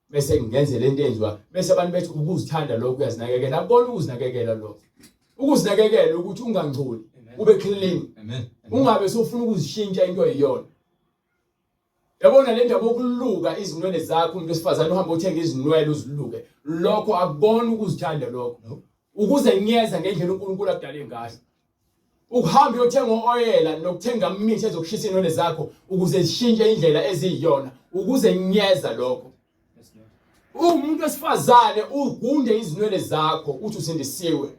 bese ngenze lento enziwa bese abantu bethi ukuzithanda lokho uyazinakekela akubona ukuzinakekela lokho ukuzinakekela ukuthi ungangcoli ube clean ungabe sufuna ukuzishintsha into eyiyona yabona le ndaba yokuluka izinwele zakho umuntu wesifazane uhamba uthenga izinwele uziluke lokho akubona ukuzithanda lokho ukuze ngiyeza ngendlela uNkulunkulu akudale ngayo Ukuhamba uyothenga o-oyela nokuthenga imithi ezokushisa inwele zakho ukuze zishintshe indlela eziyiyona ukuze nyeza lokho. Uwumuntu wesifazane ugunde izinwele zakho uthi usindisiwe.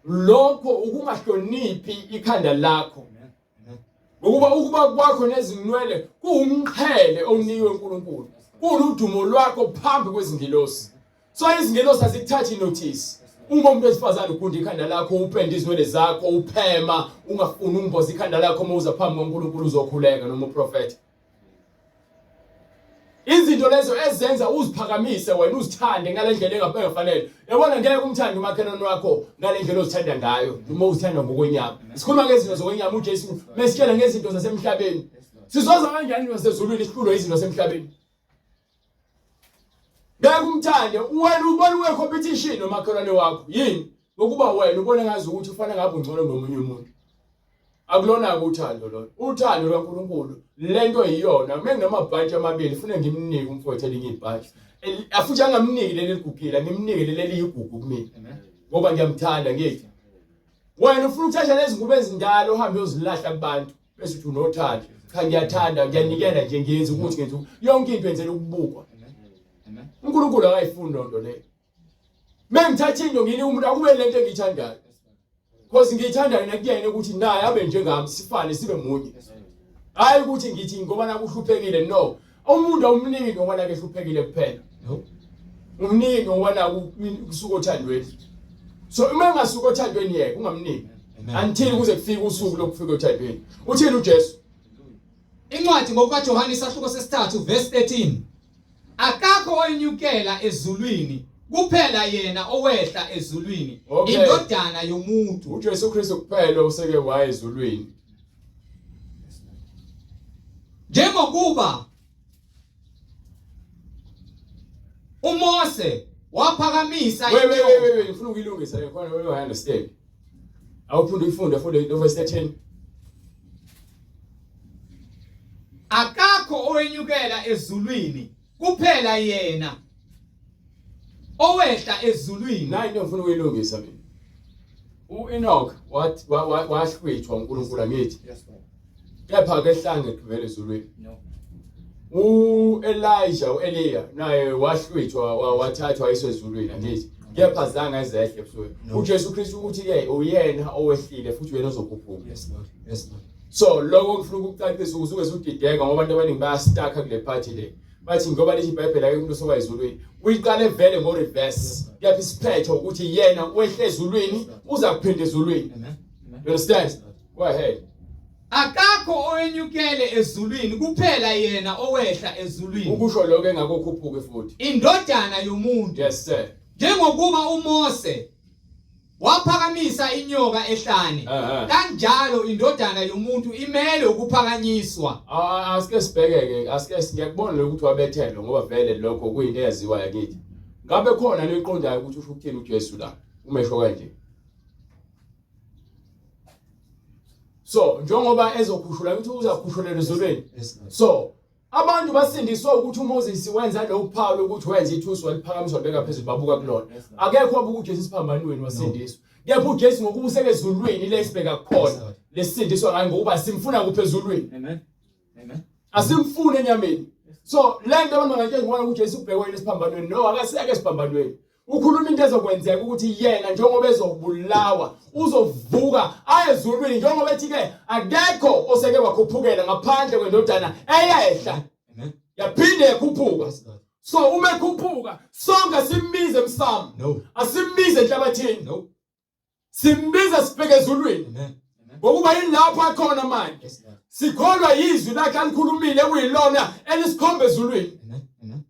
Lokho ukungahloniphi ikhanda lakho. Ngokuba ukuba kwakho nezinwele kuwumqhele owunikwe uNkulunkulu. Kuwudumo lwakho phambi kwezingilosi. So izingelosi azikuthathi notice. Uma umuntu wesifazane ugunda ikhanda lakho, upende izinwele zakho, uphema, ungafuni umboza ikhanda lakho uma uza phambi koNkulunkulu uzokhuleka noma uprofetha. Izinto lezo ezenza uziphakamise wena uzithande ngale ndlela engafanele. Yabona ngeke umthande umakhelwane wakho ngale ndlela ozithanda ngayo noma uzithanda ngokwenyama. Sikhuluma ngezinto zokwenyama uJesu mesitshela ngezinto zasemhlabeni. Sizoza kanjani nasezulwini sihlulwe izinto zasemhlabeni? Ngeke umthande wena ubona uwe competition nomakhelwane wakho yini ngokuba wena ubona ngazi ukuthi ufana ngabe ungcono nomunye umuntu akulona ke uthando lolo uthando lwaNkulunkulu lento iyona uma nginamabhantshi amabili fune ngimnike umfowethu elinye ibhantshi afuthi angamniki leli ligugile ngimnike leli eliyigugu kumina ngoba ngiyamthanda ngithi wena ufuna ukuthatha lezi ngubo ezindala uhambe uyozilahla kubantu bese uthi unothando cha ngiyathanda ngiyanikela nje ngiyenza ukuthi ngenza yonke into yenzela ukubukwa uNkulunkulu akayifuni lonto leyo mengithatha into nginika umuntu akube lento engiyithandayo because ngiyithandayo nakuyena ukuthi naye abe njengami sifane sibe munye hayi ukuthi ngithi ngoba nakuhluphekile no umuntu awumniki ngoba nakehluphekile kuphela umniki ngoba naku kusuka othandweni so uma engasuka othandweni yeke ungamniki until kuze kufike usuku lokufika othandweni uthini uJesu Incwadi ngokukaJohane isahluko sesithathu verse 13 Akakho owenyukela ezulwini kuphela yena owehla ezulwini Okay. indodana yomuntu uJesu Kristu kuphela oseke waya ezulwini Njengokuba uMose waphakamisa Wait, wait, wait, wait, wait, ngifuna ukuyilungisa le khona wena understand. Awuphinde uyifunde futhi lo verse 13. Akakho owenyukela ezulwini kuphela yena owehla ezulwini. Nayi into ngifuna ukuyilungisa mina. U-Enoch wahlwithwa uNkulunkulu angithi. Yes, Lord. Kepha akehlanga evela ezulwini. No. U-Elijah, u-Eliya naye wahlwithwa wathathwa ayiswa ezulwini angithi. Kepha zange ezehle ebusuku. No. UJesu Kristu uthi ke uyena owehlile futhi uyena ozokhuphuka. Yes Lord. Yes Lord. So lokho ngifuna ukukucacisa ukuze unge usudideka ngoba abantu abaningi bayastaka kule party le. Bathi ngoba lithi iBhayibheli akekho umuntu osoka ezulwini. Uyiqale vele ngo reverse. Kepha isiphetho ukuthi yena wehle ezulwini uza kuphinda ezulwini. Amen. Amen. You understand? Go ahead. Akakho owenyukele ezulwini kuphela yena owehla ezulwini. Ukusho lokho engakokhuphuke futhi. Indodana yomuntu. Yes sir. Njengokuba uMose waphakamisa inyoka ehlane, kanjalo indodana yomuntu imele ukuphakanyiswa. Asike sibheke-ke, asike ngiyakubona lokhu ukuthi wabethelwa ngoba vele lokho kuyinto eyaziwayo kithi. Ngabe khona noyiqondayo ukuthi usho ukuthini uJesu la uma esho kanje? So njengoba ezokhushulwa ukuthi uzakhushulela ezulwini. So Abantu basindiswa ukuthi uMoses wenza lokhu phawu lokuthi wenza ithusi waliphakamiswa walibeka phezulu babuka kulona. Akekho wabuka uJesu esiphambanweni wasindiswa. Kepha uJesu ngokuba usekezulwini lesibheka kukhona lesindiswa ngayo ngokuba simfuna kuphi ezulwini. Amen. Amen. Asimfuni enyameni. So le nto abantu bangantshela ngibona uJesu ubhekwe yini esiphambanweni. No, akaseke esiphambanweni. Ukhuluma into ezokwenzeka ukuthi yena njengoba ezobulawa uzovuka aye ezulwini njengoba ethi ke akekho oseke wakhuphukela ngaphandle kwendodana eyehla. Amen. Yaphinde yakhuphuka. Yes, Lord. So uma ekhuphuka sonke simbize emsamo. No. Asimbize enhlabathini. No. Simbiza sibheke ezulwini. Amen. Amen. Ngokuba yilapho akhona manje. Yes, Lord. Sikholwa yizwi lakhe alikhulumile kuyilona elisikhomba ezulwini. Amen. Amen.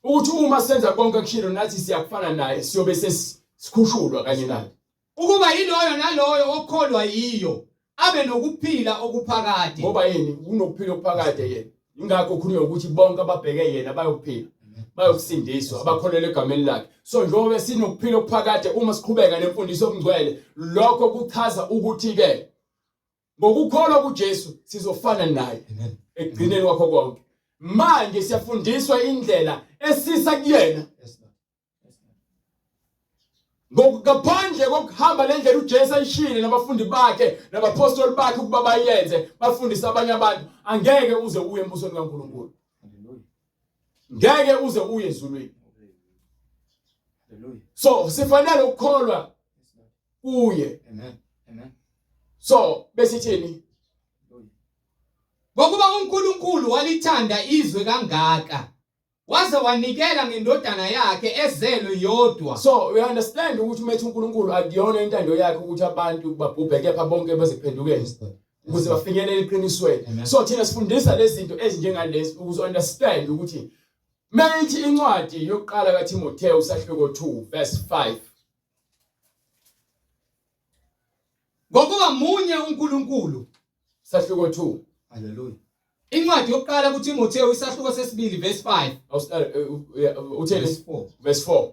Ukuthi uma senza konke akushilo nathi siyakufana naye siyobe sesikhushulwa kanye naye. Ukuba yiloyo naloyo okholwa yiyo abe nokuphila okuphakade. Ngoba yini unokuphila okuphakade yena. Ingakho khulunywa ukuthi bonke ababheke yena bayokuphila. Bayokusindiswa abakholelwa egameni lakhe. So njengoba sinokuphila okuphakade uma siqhubeka nemfundiso yobungcwele, lokho kuchaza ukuthi ke ngokukholwa kuJesu sizofana naye Amen. ekugcineni kwakho konke. Manje siyafundiswa indlela esisa kuyena. Yes, Lord. Yes, Lord. Ngaphandle kokuhamba le ndlela uJesu ayishile nabafundi bakhe nabapostoli bakhe ukuba bayenze bafundise abanye abantu angeke uze uye embusweni kaNkulunkulu. Hallelujah. Ngeke uze uye ezulwini. Hallelujah. So sifanele ukukholwa Yes, Lord. kuye. Amen. Amen. So besithini? Ngokuba uNkulunkulu walithanda izwe kangaka waze wanikela ngendodana yakhe ezelwe yodwa. So we understand ukuthi umethu uNkulunkulu akuyona intando yakhe ukuthi abantu babhubhe kepha bonke baziphendukele ukuze bafinyelele eqinisweni. So thina sifundisa lezi zinto ezinjengalezi ukuze understand ukuthi mayithi incwadi yokuqala kaTimotheo sahluko 2 verse 5 Ngokuba munye uNkulunkulu. Sahluko 2. Haleluya. Incwadi yokuqala kuTimotheo isahluko sesibili verse 5. Utheni? Verse 4. Verse 4.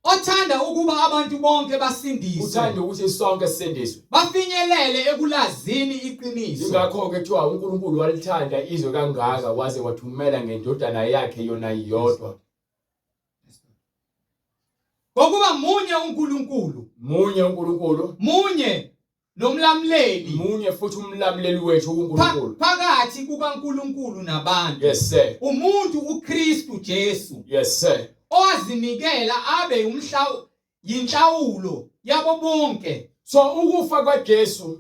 Othanda ukuba abantu bonke basindiswe. Uthanda ukuthi sonke sisindiswe. Bafinyelele ekulazini iqiniso. Ingakho ke kuthiwa uNkulunkulu walithanda izwe kangaka waze wathumela ngendodana yakhe yona yodwa. Ngokuba munye uNkulunkulu. Munye uNkulunkulu. Munye nomlamuleli. Munye futhi umlamuleli wethu uNkulunkulu. Phakathi kukaNkulunkulu nabantu. Yes sir. Umuntu uKristu Jesu. Yes sir. Owazinikela abe umhlawu yinhlawulo yabo bonke. So ukufa kwaJesu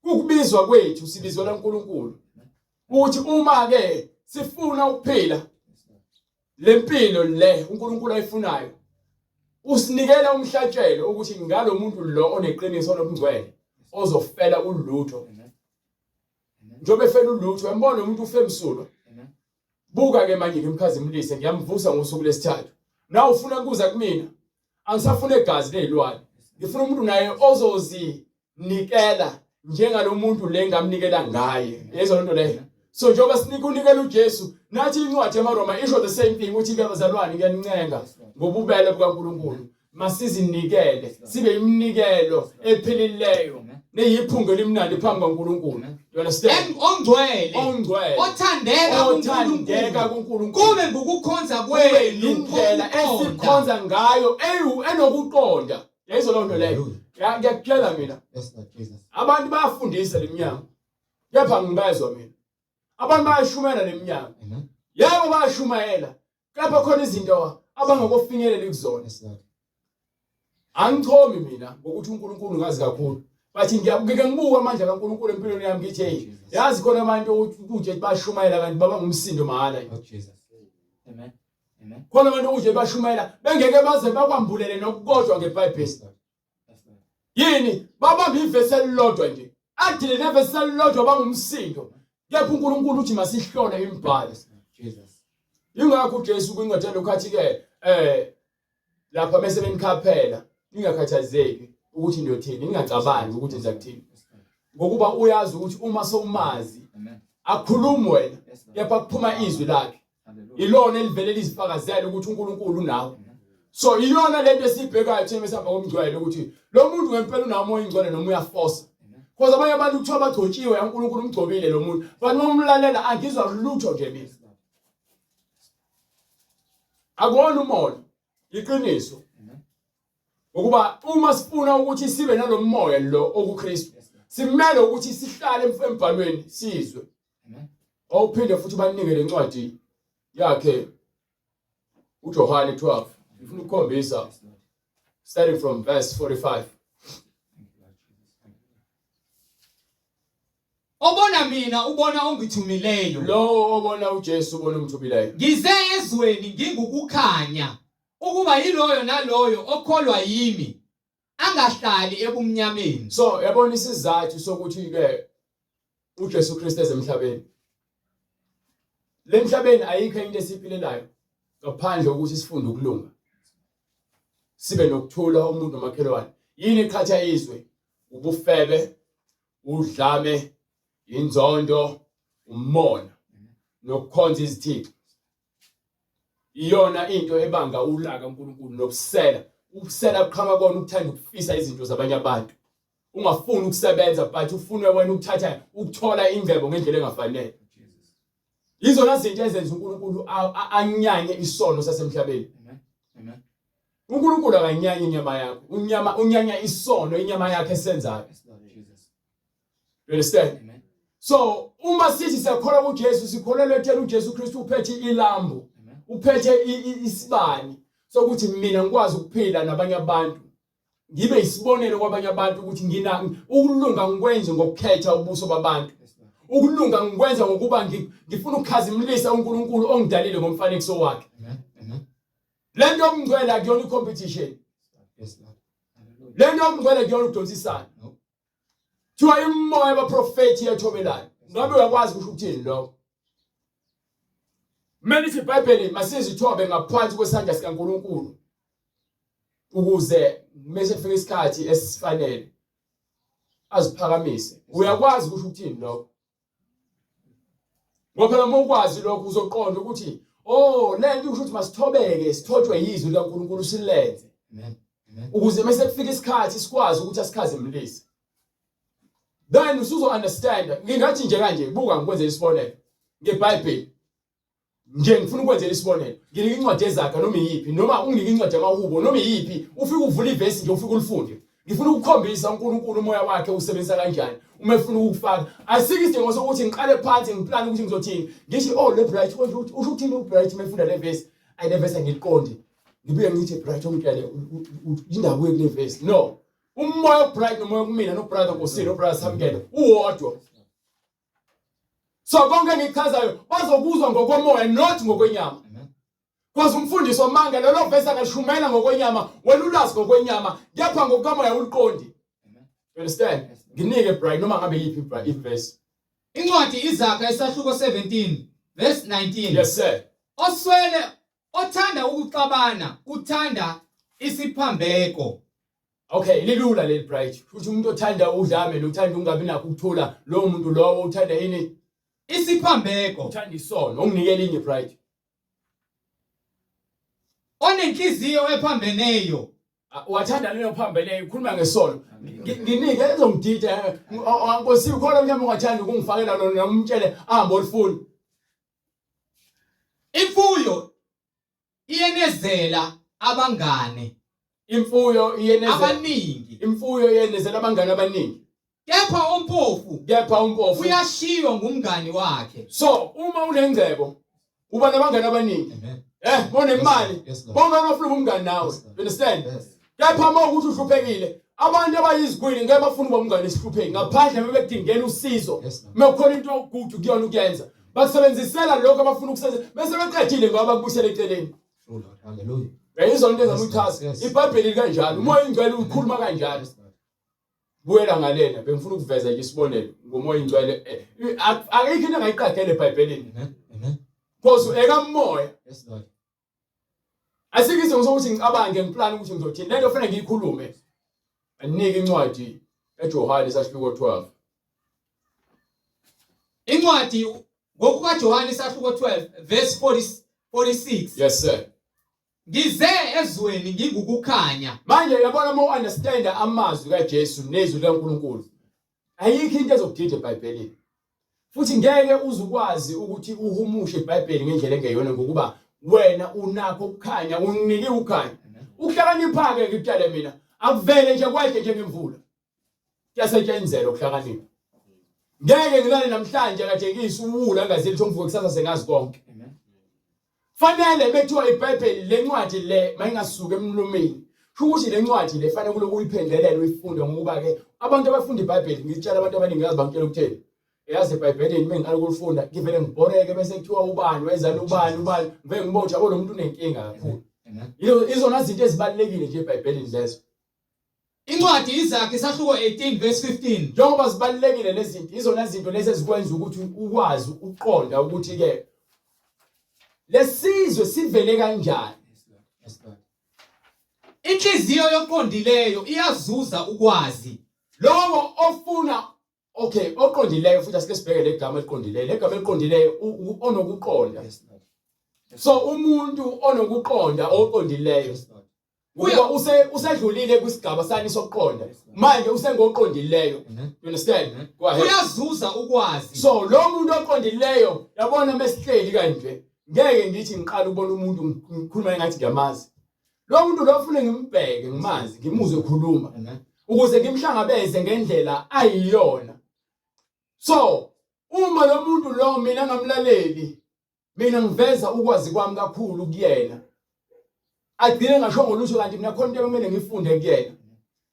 Ukubizwa kwethu sibizelwa uNkulunkulu. Ukuthi uma ke sifuna ukuphila lempilo le uNkulunkulu ayifunayo usinikela umhlatshelo ukuthi ngalomuntu lo oneqiniso nobungcwele ozofela ulutho njengoba efela ulutho uyambona umuntu ufe msulwa buka ke manje ngimkhazimulise ngiyamvusa ngosuku lesithathu nawe ufuna kuza kumina angisafuna igazi lezilwane ngifuna umuntu naye ozozi nikela njengalomuntu le ngamnikela ngaye yezwa lento leyo so njengoba sinika unikela uJesu nathi incwadi yamaRoma isho the same thing uthi ke bazalwane ngiyanincenga ngobubele bukaNkuluNkulu masizinikele sibe iminikelo ephilileyo neyiphunga elimnandi phambi kaNkuluNkulu you understand ongcwele ongcwele othandeka othandeka kuNkulunkulu kube ngukukhonza kwenu indlela esikhonza ngayo eyu enokuqonda Yayizwa loo nto leyo. Ngiyakutshela mina. Yes, Lord Jesus. Abantu bayafundisa leminyango. Kepha ngibezwa mina. Abantu bayashumayela leminyango. Amen. Yebo bayashumayela. Kepha khona izinto abangakofinyelela kuzona. Yes, Lord. Angichomi mina ngokuthi uNkulunkulu ngazi kakhulu. Bathi ngiyakike ngibuka amandla kaNkulunkulu empilweni yami ngithi hey yazi khona abantu ukuthi bashumayela kanti baba ngumsindo mahhala. Lord Jesus. Amen. Amen. Khona abantu ukuthi bashumayela bengeke baze bakwambulele nokukodwa ngeBhayibheli. Yini babamba ivesi elilodwa nje. Adile nevesi elilodwa bangumsindo. Kepha uNkulunkulu uthi masihlole imibhalo. Jesus. Ingakho uJesu kwincwadi yalokhu ke lapha bese benikhaphela ningakhathazeki ukuthi niyothini ningacabangi ukuthi nizakuthini ngokuba uyazi ukuthi uma sowumazi akhulumi wena kepha kuphuma izwi lakhe ilona elivele lizifakazela ukuthi uNkulunkulu unawe so iyona lento esibhekayo thina mesihamba komngcwele ukuthi lo muntu ngempela unawo umoya ingcwele noma uyafosa because abanye abantu kuthiwa bagcotshiwe uNkulunkulu umgcobile lo muntu but uma umlalela angizwa lutho nje mina akuwona umona iqiniso ngokuba uma sifuna ukuthi sibe nalomoya lo okuKristu simele ukuthi sihlale embhalweni sizwe awuphinde futhi banike lencwadi yakhe uJohane 12 ngifuna ukukhombisa starting from verse 45. Obona mina ubona ongithumileyo. Lowo obona uJesu ubona umthumileyo. Ngize ezweni ngingukukhanya ukuba yiloyo naloyo okholwa yimi angahlali ebumnyameni. So yabona isizathu sokuthi ke uJesu Kristu ezemhlabeni. Lemhlabeni ayikho into esiphilelayo ngaphandle ukuthi sifunde ukulunga. Sibe nokuthula umuntu nomakhelwane. Yini eqhatha izwe? Ubufebe, udlame, inzondo, umona nokukhonza izithixo. Iyona into ebanga ulaka uNkulunkulu nobusela. Ubusela buqhamuka kona ukuthanda ukufisa izinto zabanye abantu. Ungafuni ukusebenza but ufune wena ukuthatha ukuthola ingcebo ngendlela engafanele. Yizona zinto ezenza uNkulunkulu anyanye isono sasemhlabeni. Amen. uNkulunkulu akanyanyi inyama yakho. Unyama unyanya isono inyama yakhe esenzayo. You understand? Amen. So uma sithi siyakholwa kuJesu sikholelwa ekutheni uJesu Kristu uphethe ilambu, uphethe isibani sokuthi mina ngikwazi ukuphila nabanye abantu. Ngibe isibonelo kwabanye abantu ukuthi ngina ukulunga ngikwenze ngokukhetha ubuso babantu. Ukulunga ngikwenza ngokuba ngifuna ukukhazimulisa uNkulunkulu ongidalile ngomfanekiso wakhe. Amen. Amen. Lento yobungcwele akuyona i-competition. Lento yobungcwele akuyona ukudonsisana. Kuthiwa imimoya yabaprofethi iyethobelayo. Ngabe uyakwazi kusho ukuthini lokho? Kumele ithi iBhayibheli masizithobe ngaphansi kwesandla sikaNkulunkulu ukuze mese kufika isikhathi esifanele aziphakamise. Uyakwazi kusho ukuthini lokho? Ngoba phela uma ukwazi lokho uzoqonda ukuthi oh le nto kusho ukuthi masithobeke sithotshwe yizwi likaNkulunkulu silenze. Amen. Amen. Ukuze mase kufika isikhathi sikwazi ukuthi asikhazimulise. Then usuzo understand ngingathi nje kanje buka ngikwenzele isibonelo ngeBhayibheli. Nje ngifuna ukwenzela isibonelo. Nginika incwadi yezaga noma iyiphi noma unginike incwadi yamahubo noma iyiphi ufike uvule ivesi nje ufike ulifunde. Ngifuna ukukhombisa uNkulunkulu umoya wakhe usebenzisa kanjani uma efuna ukufaka. Asikho isidingo sokuthi ngiqale phansi ngiplan ukuthi ngizothini. Ngithi oh le bright konje usho ukuthini ubright uma efunda le vesi. Ayi le vesi angiliqondi. Ngibuye ngithi bright ongitshele indaba kuye kule vesi. No. Umoya bright nomoya kumina no brother Nkosini no brother Samkelo uwodwa. So konke engikuchazayo bazokuzwa ngokomoya not ngokwenyama. Kwazi umfundisi wamanga lelo verse akashumela ngokwenyama wena ulwazi ngokwenyama kepha ngokukamoya uliqondi. You understand? Nginike Brian noma ngabe yiphi verse. Incwadi iZaga isahluko 17 verse 19. Yes sir. Oswele othanda ukuxabana uthanda isiphambeko. Okay, lilula leli bright. Futhi umuntu othanda udlame nothanda ungabi nakho ukuthula, lowo muntu lowo uthanda yini? Isiphambeko. Uthanda isono. Unginike elinye bright. Onenhliziyo ephambeneyo. Ah, wathanda lelo phambeneyo, ukhuluma ngesono. Nginike ezongidida. Eh, Nkosi ukhona mhlawumbe ungathanda ukungifakela lona noma umtshele ahambe olifuna. Imfuyo iyenezela abangane. Imfuyo iyenezela abaningi. Imfuyo iyenezela abangane abaningi. Kepha ompofu kepha umpofu uyashiywa ngumngani wakhe. So uma unengcebo uba nabangani abaningi. Eh, monemali. Bonke abafuna umngani nawe. You understand? Kepha uma ukuthi uhluphekile abantu abayizigwili ngeke bafune ukuba umngane esihlupheki ngaphandle bebedingela usizo. Uma kukhona into ogudu kuyona ukuyenza. Basebenzisela lokho abafuna ukusenza bese beqedile ngoba bakubuyisela eceleni. Hallelujah. Uyayizwa into engizama ukuyichaza? IBhayibheli likanjalo. Umoya oyingcwele ukhuluma kanjalo. Buyela ngalena bengifuna ukuveza nje isibonelo ngomoya oyingcwele. Eh, akekho into engayiqagela eBhayibhelini. Amen. Amen. Because ekamoya. Yes Lord. Asikho isidingo sokuthi ngicabange ngiplan ukuthi ngizothini. Lento fanele ngiyikhulume. Anike incwadi kaJohane isahluko 12. Incwadi ngokukaJohane isahluko 12 verse 40, 46. Yes sir. Ngize ezweni ngingukukhanya. Manje uyabona uma u-understand amazwi kaJesu nezwi likaNkulunkulu. Ayikho into ezokudida eBhayibhelini. Futhi ngeke uze ukwazi ukuthi uhumushe iBhayibheli ngendlela engeyona ngokuba wena unakho ukukhanya, unikiwe ukukhanya. Ukuhlakanipha-ke ngikutshele mina, akuvele nje kwehle njengemvula. Kuyasetshenzelwa ukuhlakanipha. Ngeke ngilale namhlanje kade ngiyisiwula ngazi lutho ngivuke kusasa sengazi konke. Fanele bethiwa iBhayibheli lencwadi le mayingasuki emlomeni. Kusho ukuthi lencwadi le fanele kuloku uyiphendelele uyifunde ngokuba ke abantu abafunda iBhayibheli ngitshela abantu abaningi ngazi bangitshela ukuthini. Yazi eBhayibhelini uma ngiqala ukulifunda ngivele ngibhoreke bese kuthiwa ubani wezala ubani ubani ngivele ngibone ukuthi yabo lo muntu unenkinga kakhulu. Izona zinto ezibalulekile nje eBhayibhelini lezo. Incwadi iZakhi isahluko 18 verse 15. Njengoba zibalulekile lezi zinto, izona zinto lezi ezikwenza ukuthi ukwazi ukuqonda ukuthi ke lesizwe sivele kanjani. Inhliziyo yoqondileyo iyazuza ukwazi. Lowo ofuna okay oqondileyo futhi asike sibheke legama eliqondileyo legama eliqondileyo onokuqonda so umuntu onokuqonda oqondileyo Kuba use usedlulile kwisigaba sani sokuqonda. Manje usengoqondileyo. You understand? Go ahead. Uyazuza ukwazi. So lo muntu oqondileyo yabona mesihleli kanje ngeke ngithi ngiqala ukubona umuntu ngikhuluma ngathi ngiyamazi. Lo muntu lo ufune ngimbheke ngimazi ngimuzwe ekhuluma ukuze ngimhlangabeze ngendlela ayiyona. So uma lo muntu lo mina ngamlaleli Mina ngiveza ukwazi kwami kakhulu kuyena. Agcine ngashongo lutho kanti mina khona into ekumele ngifunde kuyena.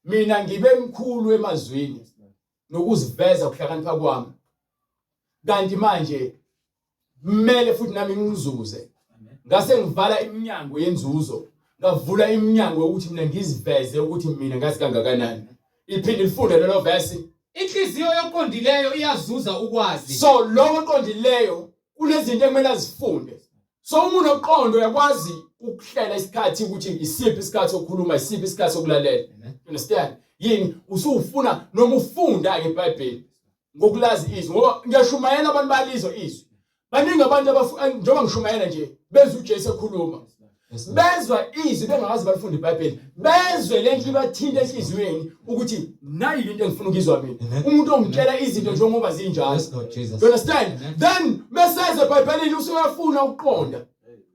Mina ngibe mkhulu emazwini nokuziveza ukuhlakanipha kwami. Kanti manje kumele futhi nami ngizuze. Ngase ngivala iminyango yenzuzo, ngavula iminyango yokuthi mina ngiziveze ukuthi mina ngazi kangakanani. Iphinde lifunde lelo verse. Inhliziyo yoqondileyo iyazuza ukwazi. So lowo oqondileyo kunezinto ekumele azifunde. So uma unoqondo uyakwazi ukuhlela isikhathi ukuthi isiphi isikhathi sokukhuluma, isiphi isikhathi sokulalela. You understand? Yini usufuna noma ufunda ke iBhayibheli ngokulazi izwi ngoba ngiyashumayela abantu balizwe izwi. Baningi abantu njengoba ngishumayela nje bezwa uJesu ekhuluma. Bezwa izwi bengakazi balifunde iBhayibheli. Bezwe lento ibathinta enhliziyweni ukuthi nayi into engifuna ukuyizwa mina. Umuntu ongitshela izinto njengoba zinjalo. You understand? Then meseze eBhayibhelini usuyafuna ukuqonda.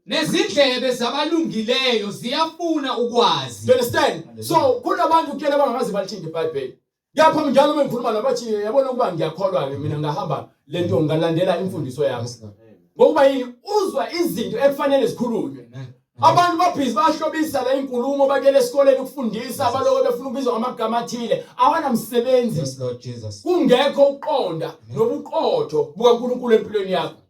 Nezindlebe zabalungileyo ziyafuna ukwazi. You understand? So kunabantu kutshela abangakazi balithinte iBhayibheli. Kepha njalo uma ngikhuluma nabathi yabona ukuba ngiyakholwa-ke mina ngahamba le nto ngalandela imfundiso yakho. Ngokuba yini uzwa izinto ekufanele zikhulunywe. Abantu babhizi bayahlobisa la inkulumo bakele esikoleni ukufundisa abaloko befuna ukubizwa ngamagama athile awanamsebenzi. Yes Lord Jesus. Kungekho ukuqonda nobuqotho bukaNkulunkulu empilweni yakho.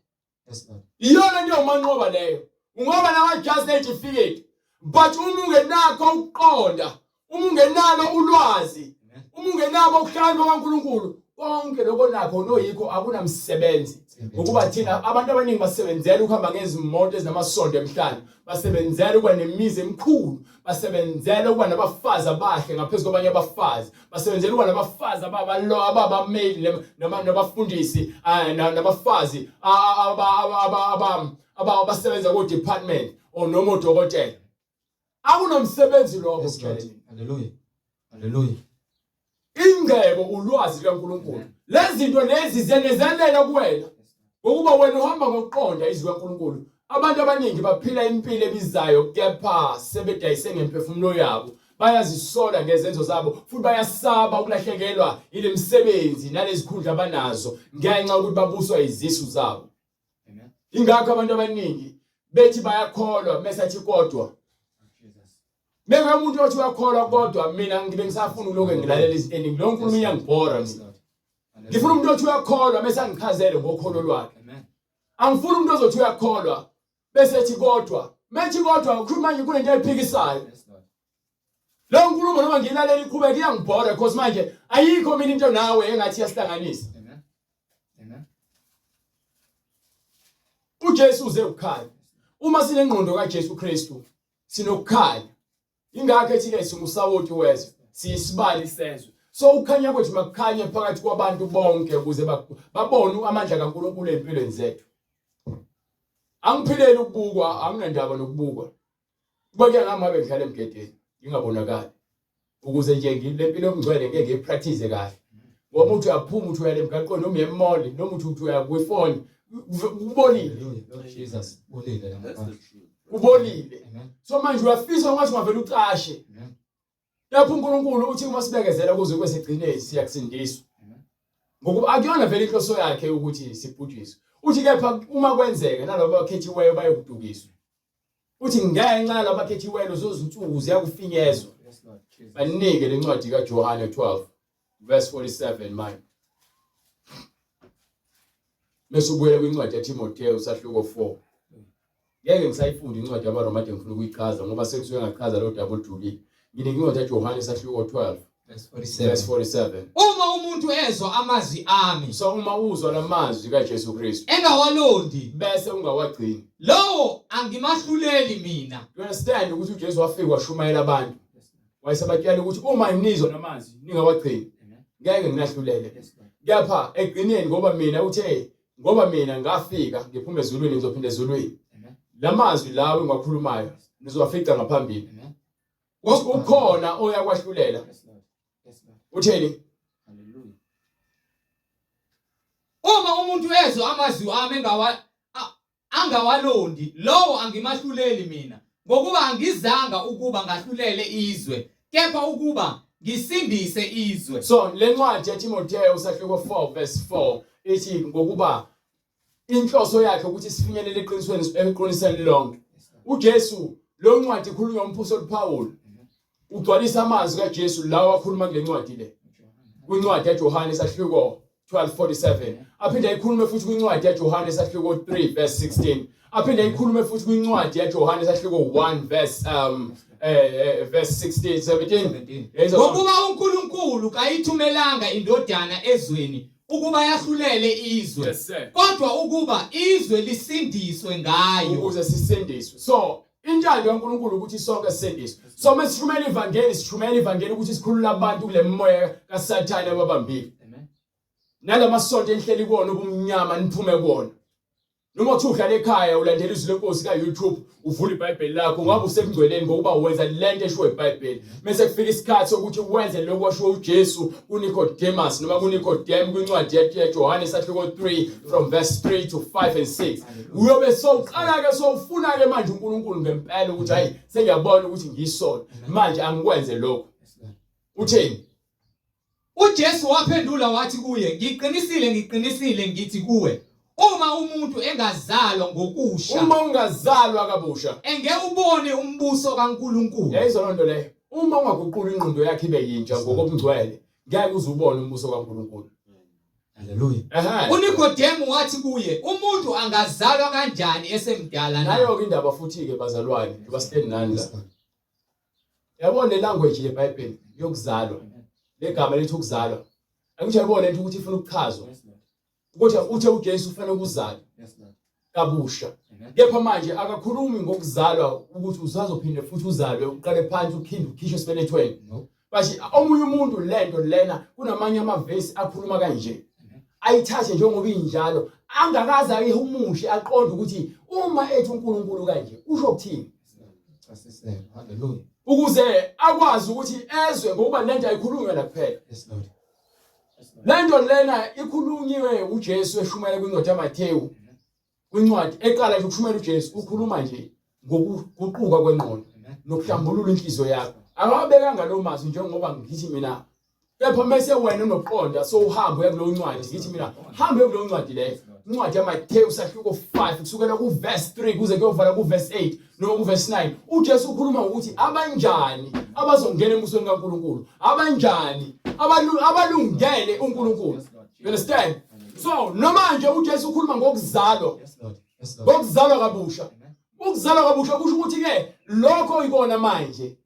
Iyona into yomanqoba leyo. Ungoba nawa just certificate but uma ungenakho ukuqonda, uma ungenalo ulwazi, uma ungenabo ukuhlakanipha kwaNkulunkulu, konke lokho nakho noyikho akunamsebenzi. Ngokuba thina abantu abaningi basebenzela ukuhamba ngezimoto ezinamasondo emhlane, basebenzela ukuba nemizi emikhulu, basebenzela ukuba nabafazi abahle ngaphezu kwabanye abafazi, basebenzela ukuba nabafazi ababalo ababameli noma nabafundisi eh, nabafazi abasebenza ko department or noma odokotela akunomsebenzi lokho. Haleluya, haleluya. Ingcebo ulwazi likaNkulunkulu. Lezi zinto lezi ziyanezelela kuwena ngokuba wena uhamba ngokuqonda izwi kaNkulunkulu. Abantu abaningi baphila impilo ebizayo kepha sebedayise ngemphefumulo yabo. Bayazisola ngezenzo zabo futhi bayasaba ukulahlekelwa yile misebenzi nalezikhundla abanazo ngenxa yokuthi babuswa izisu zabo. Ingakho abantu abaningi bethi bayakholwa mese athi kodwa Meke umuntu othi uyakholwa kodwa mina ngibe ngisafuna ukulokhu ngilalela izinto eningi. Lo nkulumo iyangibhora mina. Ngifuna umuntu othi uyakholwa bese angichazele ngokholo lwakhe. Angifuni umuntu ozothi uyakholwa bese ethi kodwa. Methi kodwa ukhuluma manje kunento ayiphikisayo. Lo nkulumo noma ngiyilalela iqhubeka iyangibhora because manje ayikho mina into nawe engathi iyasihlanganisa. UJesu uze ukukhanya. Uma sinengqondo kaJesu Kristu sinokukhanya. Ingakho ethi ke singusawoti wezwe, siyisibali sezwe. So ukukhanya kwethu makukhanye phakathi kwabantu bonke ukuze babone amandla kaNkulunkulu empilweni zethu. Angiphileli ukubukwa, anginandaba nokubukwa. Kuba kuya ngami ngabe ngidlala emgedeni, ngingabonakali. Ukuze nje ngile mpilo yobungcwele ngeke ngiyipractice kahle. Ngoba uthi uyaphuma uthi uyale emgaqweni noma uya emall noma uthi uthi uya kwifoni kubolile. Lord Jesus, kubolile la ngaphandle. Kubolile. So manje uyafisa ungathi ungavela ucashe. Lapho uNkulunkulu uthi uma sibekezela kuze kube segcineni siyakusindiswa. Ngokuba akuyona vele inhloso yakhe ukuthi sibhujiswe. Uthi kepha uma kwenzeka nalabo abakhethiweyo bayokudukiswa. Uthi ngenxa yalabo abakhethiweyo lezo zinsuku ziyakufinyezwa. Banike lencwadi kaJohane 12 verse 47 manje. Mese ubuyela kwincwadi yaTimotheo sahluko 4. Ngeke ngisayifunda incwadi yabaRoma kade ngifuna ukuyichaza ngoba sekusuke ngachaza lo daba olujulile. Nginike incwadi yaJohane sahluko 12 Verse 47. verse 47. Uma umuntu ezwa amazwi ami So uma uzwa lamazwi kaJesu Kristu engawalondi, bese ungawagcini. lowo angimahluleli mina. You understand ukuthi uJesu wafika washumayela abantu. Wayesebatshela ukuthi uma nizwa lamazwi ningawagcini ngeke nginahlulele. Kepha ekugcineni ngoba mina uthe ngoba mina ngafika ngiphuma ezulwini ngizophinda ezulwini. Lamazwi lawo engiwakhulumayo nizowafica ngaphambili. Uthi ukhona oyakwahlulela. Utheni? Uma umuntu ezwa amazwi ami engawa angawalondi, lowo angimahluleli mina, ngokuba angizanga ukuba ngahlulele izwe, kepha ukuba ngisindise izwe. So le ncwadi yaTimotheo sahluko 4 verse 4 ithi ngokuba inhloso yakhe ukuthi sifinyelele eqinisweni eqinisweni lonke. UJesu lo ncwadi ikhulunywa umphostoli Paul ugcwalisa amazwi kaJesu lawa akhuluma kule ncwadi le. Kwincwadi yaJohane sahluko 12:47 aphinde ayikhulume futhi kwincwadi yaJohane sahluko 3 verse 16 aphinde ayikhulume futhi kwincwadi yaJohane sahluko 1 verse verse 16 17 Yayizwa- Ngokuba uNkulunkulu kayithumelanga indodana ezweni ukuba yahlulele izwe, Yes, sir. kodwa ukuba izwe lisindiswe ngayo. Ukuze sisindiswe. So intando kaNkulunkulu ukuthi sonke sisindiswe. So uma sishumela ivangeli, sishumela ivangeli ukuthi sikhulule abantu kule moya kaSathane ababambile. Amen. Nalamasonto enihleli kuwona ubumnyama niphume kuwona. Noma kuthiwa uhlala ekhaya ulandela izwi lenkosi ka-YouTube uvula iBhayibheli lakho ngabe usekungcweleni ngokuba wenza lento eshiwo iBhayibheli. Mese kufika isikhathi sokuthi wenze lokhu kwashiwo uJesu kuNicodemus noma kuNicodem kwincwadi yaJohane sahluko 3 from verse 3 to 5 and 6. Uyobe sowuqala ke sowufuna ke manje uNkulunkulu ngempela ukuthi hayi sengiyabona ukuthi ngiyisona manje angikwenze lokho. Utheni? UJesu waphendula wathi kuye, ngiqinisile, ngiqinisile ngithi kuwe, uma umuntu engazalwa ngokusha, uma ungazalwa kabusha, engeke ubone umbuso kaNkulunkulu. Yayizwa loo nto leyo. Uma ungaguqula ingqondo yakho ibe yintsha ngokobungcwele, ngeke uze ubone umbuso kaNkulunkulu. Haleluya. UNikodemu wathi kuye, umuntu angazalwa kanjani esemdala na? Nayo-ke indaba futhi-ke bazalwane, njengoba sihleli nani la. Yabona le language yeBhayibheli yokuzalwa. Legama lithi ukuzalwa. Angisho yabona lento ukuthi ifuna ukuchazwa. Ukuthi uthe uJesu ufanele ukuzalwa kabusha. Kepha manje akakhulumi ngokuzalwa ukuthi usazophinde futhi uzalwe uqale phansi uphinde ukhishwe esibelethweni. Bathi omunye umuntu lento lena kunamanye amavesi akhuluma kanje. Ayithathe njengoba injalo angakaze ayihumushe aqonde ukuthi uma ethi uNkulunkulu kanje usho ukuthini. Hallelujah. Ukuze akwazi ukuthi ezwe ngokuba lento ayikhulunywa la kuphela. Yes Lord. Lento lena ikhulunyiwe uJesu eshumayela kwincwadi yaMathewu. Kwincwadi eqala nje ukushumayela uJesu ukhuluma nje ngokuguquka kwengqondo nokuhlambulula inhliziyo yakho. Akawabekanga lo mazwi njengoba ngithi mina kepha mese wena unokuqonda so uhamba uya kuleyo ncwadi ngithi mina hamba uye kuleyo ncwadi leyo incwadi yaMathewu sahluko 5 kusukela kuverse 3 kuze kuyovala kuverse 8 noma kuverse 9 uJesu ukhuluma ngokuthi abanjani abazongena embusweni kaNkulunkulu abanjani abalungele uNkulunkulu. You understand? So noma nje uJesu ukhuluma ngokuzalwa, ngokuzalwa kabusha, ukuzalwa kabusha kusho ukuthi ke lokho ikona manje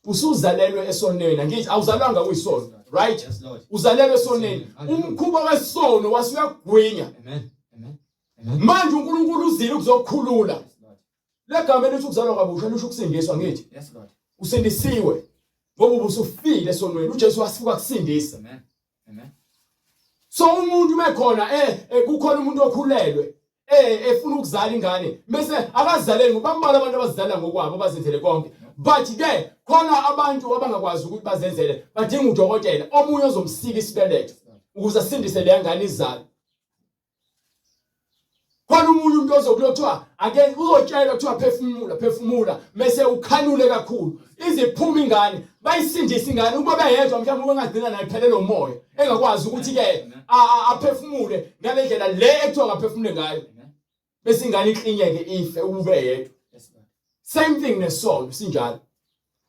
usuzalelwe esonweni. Angithi awuzalwanga kuyisono, right? Uzalelwe esonweni, umkhuba wesono wasuyagwinya. Amen. Amen. Manje uNkulunkulu uzile ukuzokukhulula. Legama elithi ukuzalwa kabusha lisho ukusindiswa, ngithi Yes Lord. Usindisiwe ngoba ubusufile esonweni, uJesu wasuka kusindisa. Amen. Amen. So umuntu mekhona kukhona umuntu okhulelwe efuna ukuzala ingane bese akazaleli ngoba bambalwa abantu abazizala ngokwabo bazenzele konke, but ke khona abantu abangakwazi ukuthi bazenzele, badinga udokotela omunye ozomsika isibeletho ukuze asindise leya ngane izalo. Khona umunye umuntu ozokulothiwa ake uzotshelwa kuthiwa phefumula phefumula mese ukhanule kakhulu iziphuma ingane bayisindise ingane. Ukuba beyedwa mhlawumbe ubengagcina naye phelele umoya engakwazi ukuthi ke aphefumule ngale ndlela le ekuthiwa ngaphefumule ngayo, bese ingane iklinyeke ife ukube yedwa. Same thing nesono sinjalo.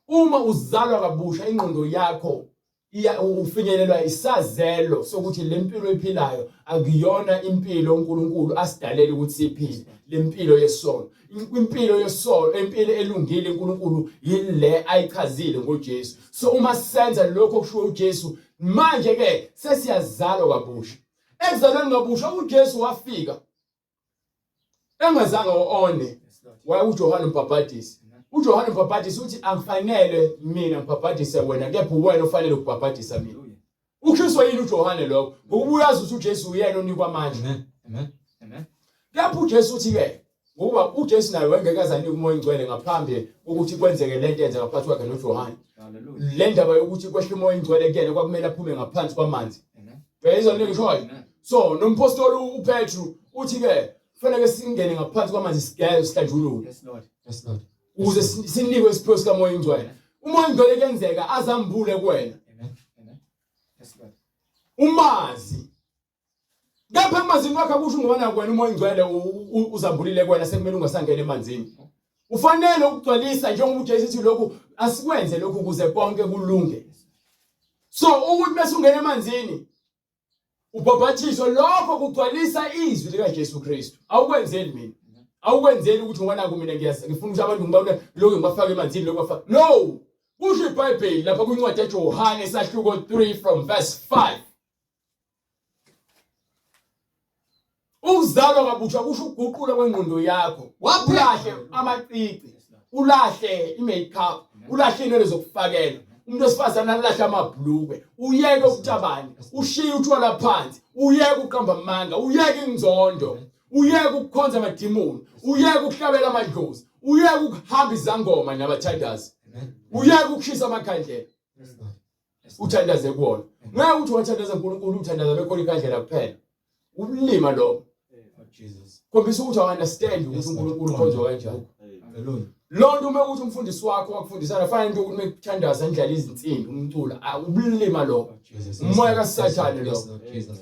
Uma uzalwa kabusha ingqondo yakho Iya ufinyelelwa isazelo sokuthi le mpilo ephilayo akuyona impilo uNkulunkulu asidalele ukuthi siyiphile, le mpilo yesono. Impilo yesono, impilo elungile uNkulunkulu yile ayichazile ngoJesu. So uma senza lokho okushiwo uJesu, manje ke sesiyazalwa kabusha. Ekuzalweni kabusha uJesu wafika engazange one waye uJohane umbhabhadisi. uJohane umbhabhadisi uthi akufanele mina ngibhabhadise wena kepha uwena ofanele ukubhabhadisa mina. Ukushiswa yini uJohane lokho? Ngokuba uyazi ukuthi uJesu uyena onikwa amandla. Amen. Amen. Amen. Kepha uJesu uthi ke ngokuba uJesu naye wayengeke aze anike uMoya oNgcwele ngaphambi kokuthi kwenzeke lento eyenzeka phakathi kwakhe noJohane. Hallelujah. Le ndaba yokuthi kwehle uMoya oNgcwele kuyena kwakumele aphume ngaphansi kwamanzi. Amen. Uyayizwa lento engishoyo? Amen. So nompostoli uPetru uthi ke kufanele singene ngaphansi kwamanzi sigeze sihlanjululwe. Yes Lord. Yes Lord. Ukuze sinikwe isiphiwo sikaMoya oNgcwele. UMoya oNgcwele kuyenzeka azambule kuwena. Amen. Amen. Yes Lord. Umazi. Kepha emazini wakho akusho ngoba nakwena uMoya oNgcwele uzambulile kuwena sekumele ungasangena emanzini. Ufanele ukugcwalisa njengoba uJesu ethi lokhu asikwenze lokhu ukuze konke kulunge. So ukuthi bese ungena emanzini ubhabhathiswa lokho kugcwalisa izwi likaJesu Kristu. Awukwenzeli mina. Awukwenzeli ukuthi ngoba naku mina ngifuna ukuthi abantu ngibone lokhu ngibafake emanzini lokhu bafake. No! Kusho iBhayibheli lapha kwincwadi yaJohane isahluko 3 from verse 5. Ukuzalwa kabusha kusho ukuguqula kwengqondo yakho. Ulahle amacici, ulahle i-makeup, ulahle inwele zokufakela. Umuntu wesifazane alahle amabhlukwe, uyeke ubutabane, ushiye utshwala phansi, uyeke ukuqamba amanga, uyeke inzondo, uyeke ukukhonza amadimoni, uyeke ukuhlabela amadlozi, uyeke ukuhamba izangoma nabathandazi, uyeke ukushisa amakhandlela. Uthandaze kuwona. Ngeke uthi wathandaza uNkulunkulu uthandaza bekhona ikhandlela kuphela. Ubulima lokho. Jesus. Khombisa ukuthi awu-understand ukuthi uNkulunkulu ukhonzwa kanjani. Hallelujah. Loo nto uma ukuthi umfundisi wakho wakufundisana fana into ukuthi mekuthandaza ndlela izinsimbi umculo ubulima lokho. Jesus. Umoya kaSathane Yes, lokho. Lord Jesus.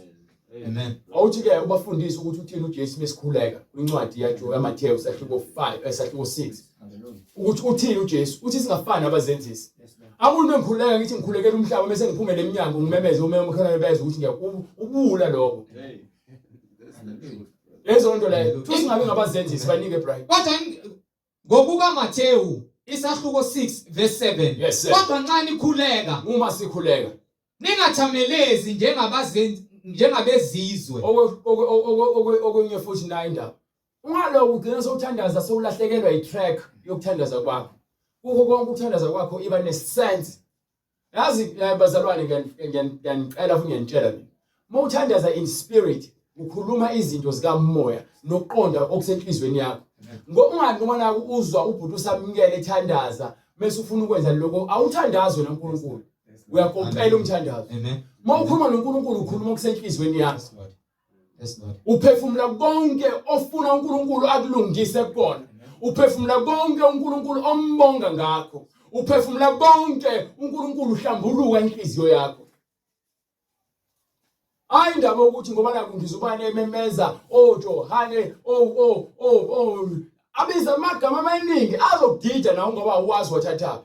Amen. Awuthi ke ubafundise ukuthi uthini uJesu mesikhuleka kwincwadi yaJohane yaMathewu sahluko 5 esahluko 6 Hallelujah. ukuthi uthini uJesu uthi singafani abazenzisi. Yes Lord. Abantu bengikhuleka ngithi ngikhulekela umhlaba bese ngiphumele eminyango ngimemeze uma umkhelwane bezwe ukuthi ngiyakubula lokho. Hey, that's the truth. Lezo nto leyo. Futhi singabe ngabazenzisi banike Brian. Kodwa ngokukaMathewu isahluko 6 verse 7. Yes sir. Kodwa nxa nikhuleka Uma sikhuleka ningathamelezi njengabazenzi njengabezizwe. Okunye futhi nayo indaba. Ungalokhu ugcina sewuthandaza sewulahlekelwa yi-track yokuthandaza kwakho. Kukho konke ukuthandaza kwakho iba ne-sense. Yazi bazalwane ngiyanicela futhi ngiyanitshela mina. Uma uthandaza in spirit ukhuluma izinto zikamoya nokuqonda okusenhlizweni yakho. Ngoba ungathi noma naku uzwa ubhuti usamukele ethandaza mase ufuna ukwenza lokho awuthandazi wena uNkulunkulu. Uyakopela umthandazo. Amen. Uma ukhuluma noNkulunkulu ukhuluma okusenhlizweni yakho. Yes Lord. Yes Lord. Uphefumula konke ofuna uNkulunkulu akulungise kukona. Uphefumula konke uNkulunkulu ombonga ngakho. Uphefumula konke uNkulunkulu uhlambuluka inhliziyo yakho. Hayi indaba ukuthi ngoba naku ngizubane ememeza oh Johane oh oh oh oh abiza amagama amaningi azokudida nawe ngoba awazi wathathaphi.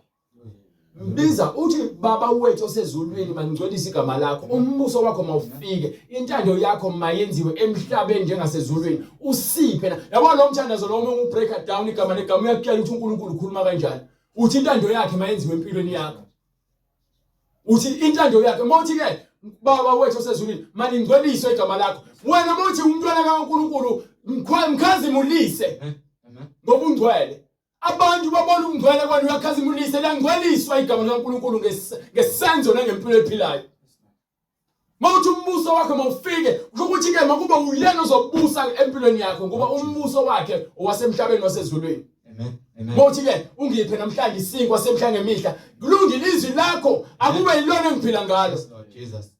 Mbiza uthi baba wethu osezulwini mangcwelise igama lakho umbuso wakho mawufike intando yakho mayenziwe emhlabeni njengasezulwini usiphe na yabo lo mthandazo lo uma ubreaker down igama negama uyakutshela ukuthi uNkulunkulu ukhuluma kanjani uthi intando yakhe mayenziwe empilweni yakho uthi intando yakhe mawuthi ke baba wethu osezulwini malingcweliswe igama lakho wena mawuthi umntwana kaNkulunkulu mkhazimulise ngobungcwele Abantu babona ubungcwele kwani uyakhazimulisa liyangcweliswa igama likaNkulunkulu ngesenzo nangempilo ephilayo. Mawuthi umbuso wakhe mawufike kusho ukuthi ke makube uyena ozobusa empilweni yakho ngoba umbuso wakhe owasemhlabeni wasezulwini. Amen. Amen. Mawuthi ke ungiphe namhlanje isinkwa semhla ngemihla kulungile izwi lakho akube yilona engiphila ngalo. Yes Lord Jesus.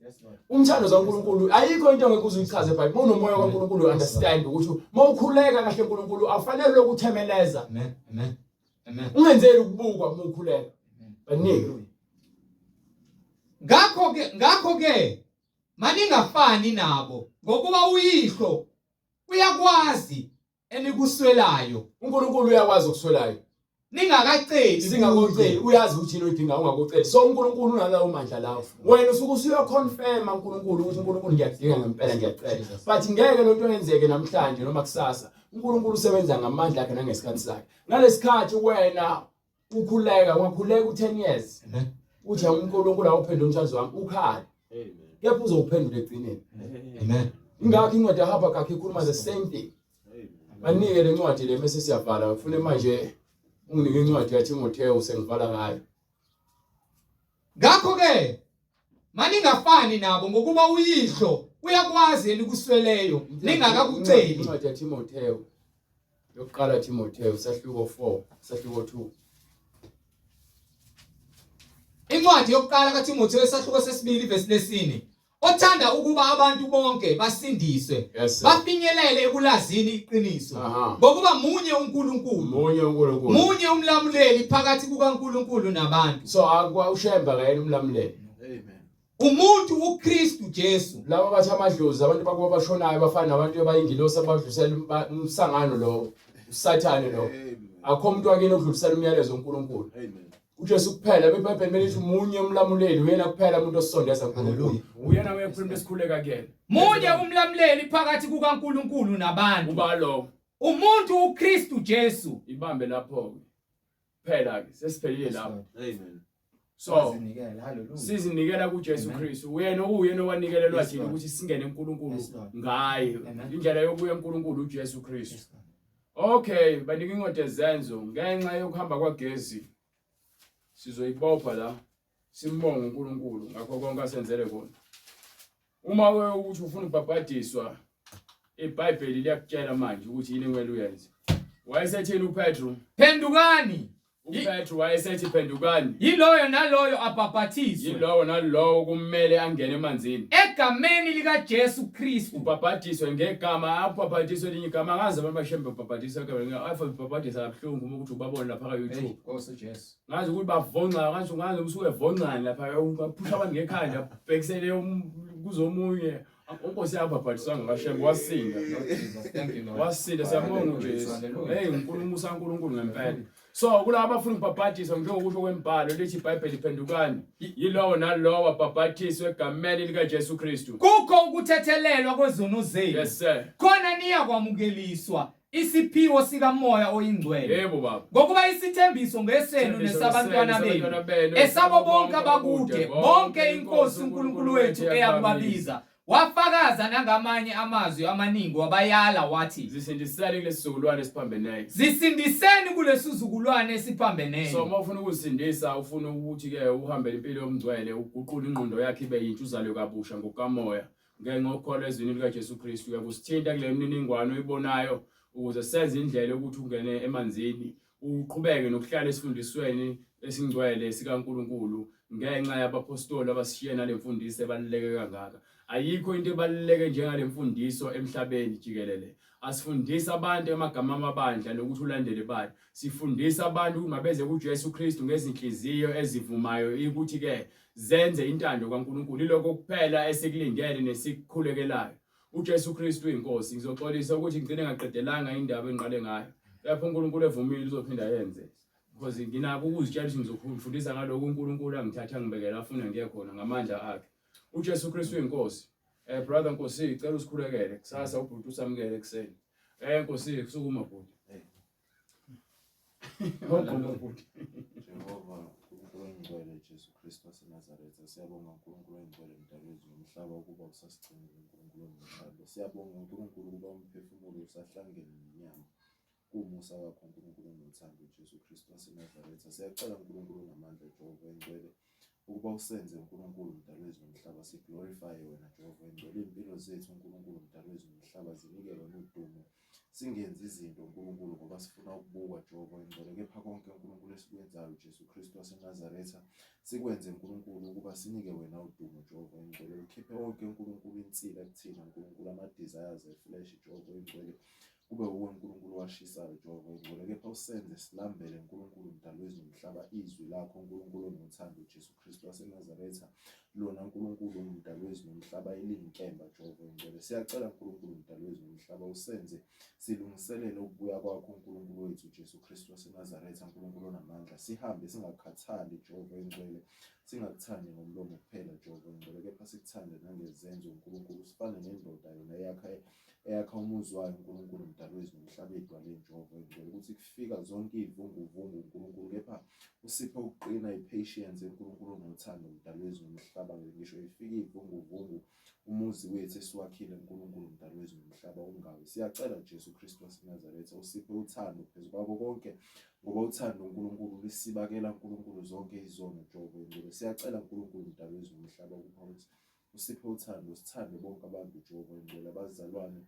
Umthando kaNkulunkulu ayikho into ongeke uze uyichaze eBhayibhelini. Uma unomoya kaNkulunkulu understand ukuthi uma ukhuleka kahle uNkulunkulu awufanele lokhu uthemeleza. Amen. Amen. Amen. Ungenzeli ukubukwa uma ukhuleka. Banike. Ngakho ke maningafani nabo ngokuba uyihlo uyakwazi enikuswelayo. uNkulunkulu uyakwazi okuswelayo. Ningakaceli. Singakoceli, uyazi ukuthi yini oyidingayo ungakoceli. So uNkulunkulu unalawo mandla lawo. Wena usuke usuyoconfirma uNkulunkulu ukuthi uNkulunkulu ngiyakudinga ngempela ngiyacela. But ngeke lento yenzeke namhlanje noma kusasa. uNkulunkulu usebenza ngamandla akhe nangesikhathi sakhe. Ngalesikhathi wena ukhuleka, ungakhuleka u10 years. Amen. Uthi uNkulunkulu awuphendule umthandazo wami, ukhale. Amen. Kepha uzowuphendula ekugcineni. Amen. Ingakho incwadi yaHabakuk ikhuluma the same thing. Amen. Banike le ncwadi le mase siyavala. Ngifune manje unginike incwadi kaTimotheo sengivala ngayo. Ngakho ke maningafani nabo ngokuba uyihlo uyakwazi enikusweleyo ningakakuceli. Incwadi yaTimotheo yokuqala Timotheo sahluko 4 sahluko 2. Incwadi yokuqala kaTimotheo esahluko sesibili verse lesine. Othanda ukuba abantu bonke basindiswe Yes, sir. bafinyelele ekulazini iqiniso. Aha. Ngokuba munye uNkulunkulu, Munye uNkulunkulu. munye umlamuleli phakathi kukaNkulunkulu nabantu. So akwa uShembe kayena umlamuleli. Amen. Umuntu uKristu Jesu. Laba bathi amadlozi abantu bakubo abashonayo bafana nabantu abayingilosi abadlulisela umsangano lo, uSathane lo. Amen. Akho umuntu wakini odlulisela umyalezo uNkulunkulu. Amen. uJesu kuphela iBhayibheli melithi munye umlamuleli uyena kuphela umuntu osondeza kuNkulunkulu uyena wena kuphela umuntu esikhuleka kuyena Munye umlamuleli phakathi kukaNkulunkulu nabantu. uba lo Umuntu uKristu Jesu. ibambe lapho ke kuphela ke sesiphelile lapho Amen. so Sizinikela, hallelujah. sizinikela kuJesu Amen. Kristu uyena okuyena owanikelelwa Yes, thina Lord. ukuthi singene eNkulunkulu Yes, Lord. ngaye Amen. indlela yokuya eNkulunkulu uJesu Kristu Yes, Lord. Okay, banika incwadi ezenzo ngenxa yokuhamba kwagesi sizoyibopha la simbonge uNkulunkulu ngakho konke asenzele kona. Uma wewe ukuthi ufuna ukubhabhadiswa iBhayibheli liyakutshela manje ukuthi yini kumele uyenze. Wayesethini uPetru? Phendukani. UPetru wayesethi phendukani. Yiloyo naloyo abhabhathizwe. Yilowo nalowo kumele angene emanzini. Egameni likaJesu Kristu. Ubhabhadiswe ngegama, abhabhadiswe elinye igama. Angazi abantu bashembe ubhabhadiswa ngegama. Afa ubhabhadisa kabuhlungu uma ukuthi ubabone lapha ka YouTube. Nkosi Jesu. Ngazi ukuthi bavonca, ngazi ngazi usuke voncani lapha uphusha abantu ngekhanda bhekisele kuzomunye. Unkosi yabhabhadiswa ngakashembe wasinda. Thank you Lord. Wasinda siyabonga uJesu. Hallelujah. Hey uNkulunkulu usaNkulunkulu ngempela. So kulabo abafuna ukubhabhadiswa njengokusho kwembhalo lithi iBhayibheli phendukani. Yilowo nalowo abhabhathiswe egameni likaJesu Kristu. Kukho ukuthethelelwa kwezono zenu. Yes sir. Khona niyakwamukeliswa isiphiwo sikaMoya oyiNgcwele. Yebo baba. Ngokuba isithembiso ngesenu nesabantwana benu, esabo bonke abakude, bonke iNkosi uNkulunkulu wethu eyakubabiza. Wafakaza nangamanye amazwi amaningi wabayala wathi, Zisindiseni kulesi sizukulwane esiphambeneyo. Zisindiseni kulesizukulwane esiphambeneyo. So uma ufuna ukuzisindisa ufuna ukuthi ke uhambe impilo yomngcwele uguqule ingqondo yakhe ibe yintsha uzalwe kabusha ngokukamoya ngenxa yokukholwa ezwini likaJesu Kristu uyakusithinta kule mininingwane oyibonayo ukuze senze indlela yokuthi ungene emanzini uqhubeke nokuhlala esifundisweni esingcwele sikaNkulunkulu ngenxa yabaphostoli abasishiye nale mfundiso ebaluleke kangaka. Ayikho into ebaluleke njengale mfundiso emhlabeni jikelele. Asifundisi abantu amagama amabandla nokuthi ulandele bani. Sifundisa abantu ukuthi mabeze kuJesu Kristu ngezinhliziyo ezivumayo ukuthi-ke zenze intando kaNkulunkulu. Ilokho kuphela esikulindele nesikukhulekelayo. UJesu Kristu uyinkosi. Ngizoxolisa ukuthi ngigcine ngaqedelanga indaba engiqale ngayo. Lapho uNkulunkulu evumile uzophinda yenze. Because nginako ukuzitshela ukuthi ngizofundisa ngalokhu uNkulunkulu angithatha angibekela afuna ngiye khona ngamandla akhe. UJesu Kristu uyinkosi. Eh brother Nkosi, cela usikhulekele kusasa ubhuti usamukele ekuseni. Eh Nkosi, kusukuma bhuti. Jehova uNkulunkulu oyingcwele Jesu Kristu waseNazaretha siyabonga uNkulunkulu oyingcwele mdali wezulu nomhlaba ukuba usasigcinile uNkulunkulu onothando siyabonga uNkulunkulu ukuba umphefumulo usahlangene nenyama kuwumusa wakho uNkulunkulu onothando Jesu Kristu waseNazaretha siyacela uNkulunkulu onamandla Jehova oyingcwele ukuba usenze uNkulunkulu mdali wezulu nomhlaba siglorify wena Jehova oyingcwele iy'mpilo zethu uNkulunkulu mdali wezulu nomhlaba zinike wena udumo Singenzi izinto, Nkulunkulu, ngoba sifuna ukubukwa, Jehova oyiNgcwele, kepha konke, Nkulunkulu, esikwenzayo, Jesu Kristu waseNazaretha, sikwenze, Nkulunkulu, ukuba sinike Wena udumo, Jehova oyiNgcwele. Ukhiphe wonke, Nkulunkulu, insila kuthina, Nkulunkulu, ama-desires e-flesh, Jehova oyiNgcwele. Kube wuwe Nkulunkulu owashisayo Jehova oyingcwele kepha usenze silambele Nkulunkulu mdali wezulu nomhlaba izwi lakho Nkulunkulu onothando Jesu Kristu waseNazaretha lona Nkulunkulu umdali wezulu nomhlaba eliyinkemba Jehova oyingcwele siyacela Nkulunkulu mdali wezulu nomhlaba usenze silungiselele ukubuya kwakho Nkulunkulu wethu Jesu Kristu waseNazaretha Nkulunkulu onamandla sihambe singakhathali Jehova oyingcwele singakuthandi ngomlomo kuphela Jehova oyingcwele kepha sikuthande nangezenzo Nkulunkulu sifane nendoda yona eyakha eyakha umuzi wayo uNkulunkulu mdali wezulu nomhlaba edwaleni Jehova oyingcwele ukuthi kufika zonke iy'vunguvungu uNkulunkulu kepha usiphe ukuqina i-patience uNkulunkulu onothando mdali wezulu nomhlaba ngisho ifika iy'vunguvungu umuzi wethu esiwakhile uNkulunkulu mdali wezulu nomhlaba ungawi siyacela Jesu Kristu waseNazaretha usiphe uthando phezu kwako konke ngoba uthando uNkulunkulu lisibakela uNkulunkulu zonke izono Jehova oyingcwele siyacela uNkulunkulu mdali wezulu nomhlaba ukuba Usiphe uthando, sithande bonke abantu Jehova oyingcwele, abazalwane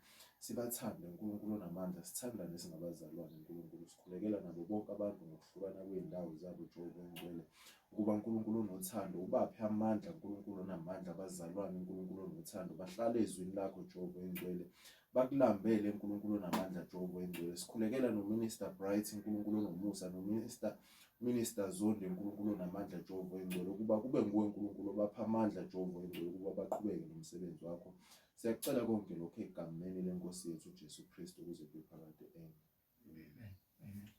sibathande uNkulunkulu onamandla, sithandane singabazalwane uNkulunkulu, sikhulekela nabo bonke abantu ngokuhlukana kwey'ndawo zabo Jehova oyingcwele, ukuba uNkulunkulu onothando ubaphe amandla uNkulunkulu onamandla abazalwane uNkulunkulu onothando bahlale ezwini lakho Jehova oyingcwele, bakulambele uNkulunkulu onamandla Jehova oyingcwele. Sikhulekela noMinister Bright uNkulunkulu onomusa noMinister Minister Zondi uNkulunkulu onamandla Jehova oyingcwele ukuba kube nguwe uNkulunkulu obapha amandla Jehova oyingcwele ukuba baqhubeke nomsebenzi wakho. Siyakucela konke lokho egameni lenkosi yethu uJesu Kristu kuze kube phakade. Amen. Amen.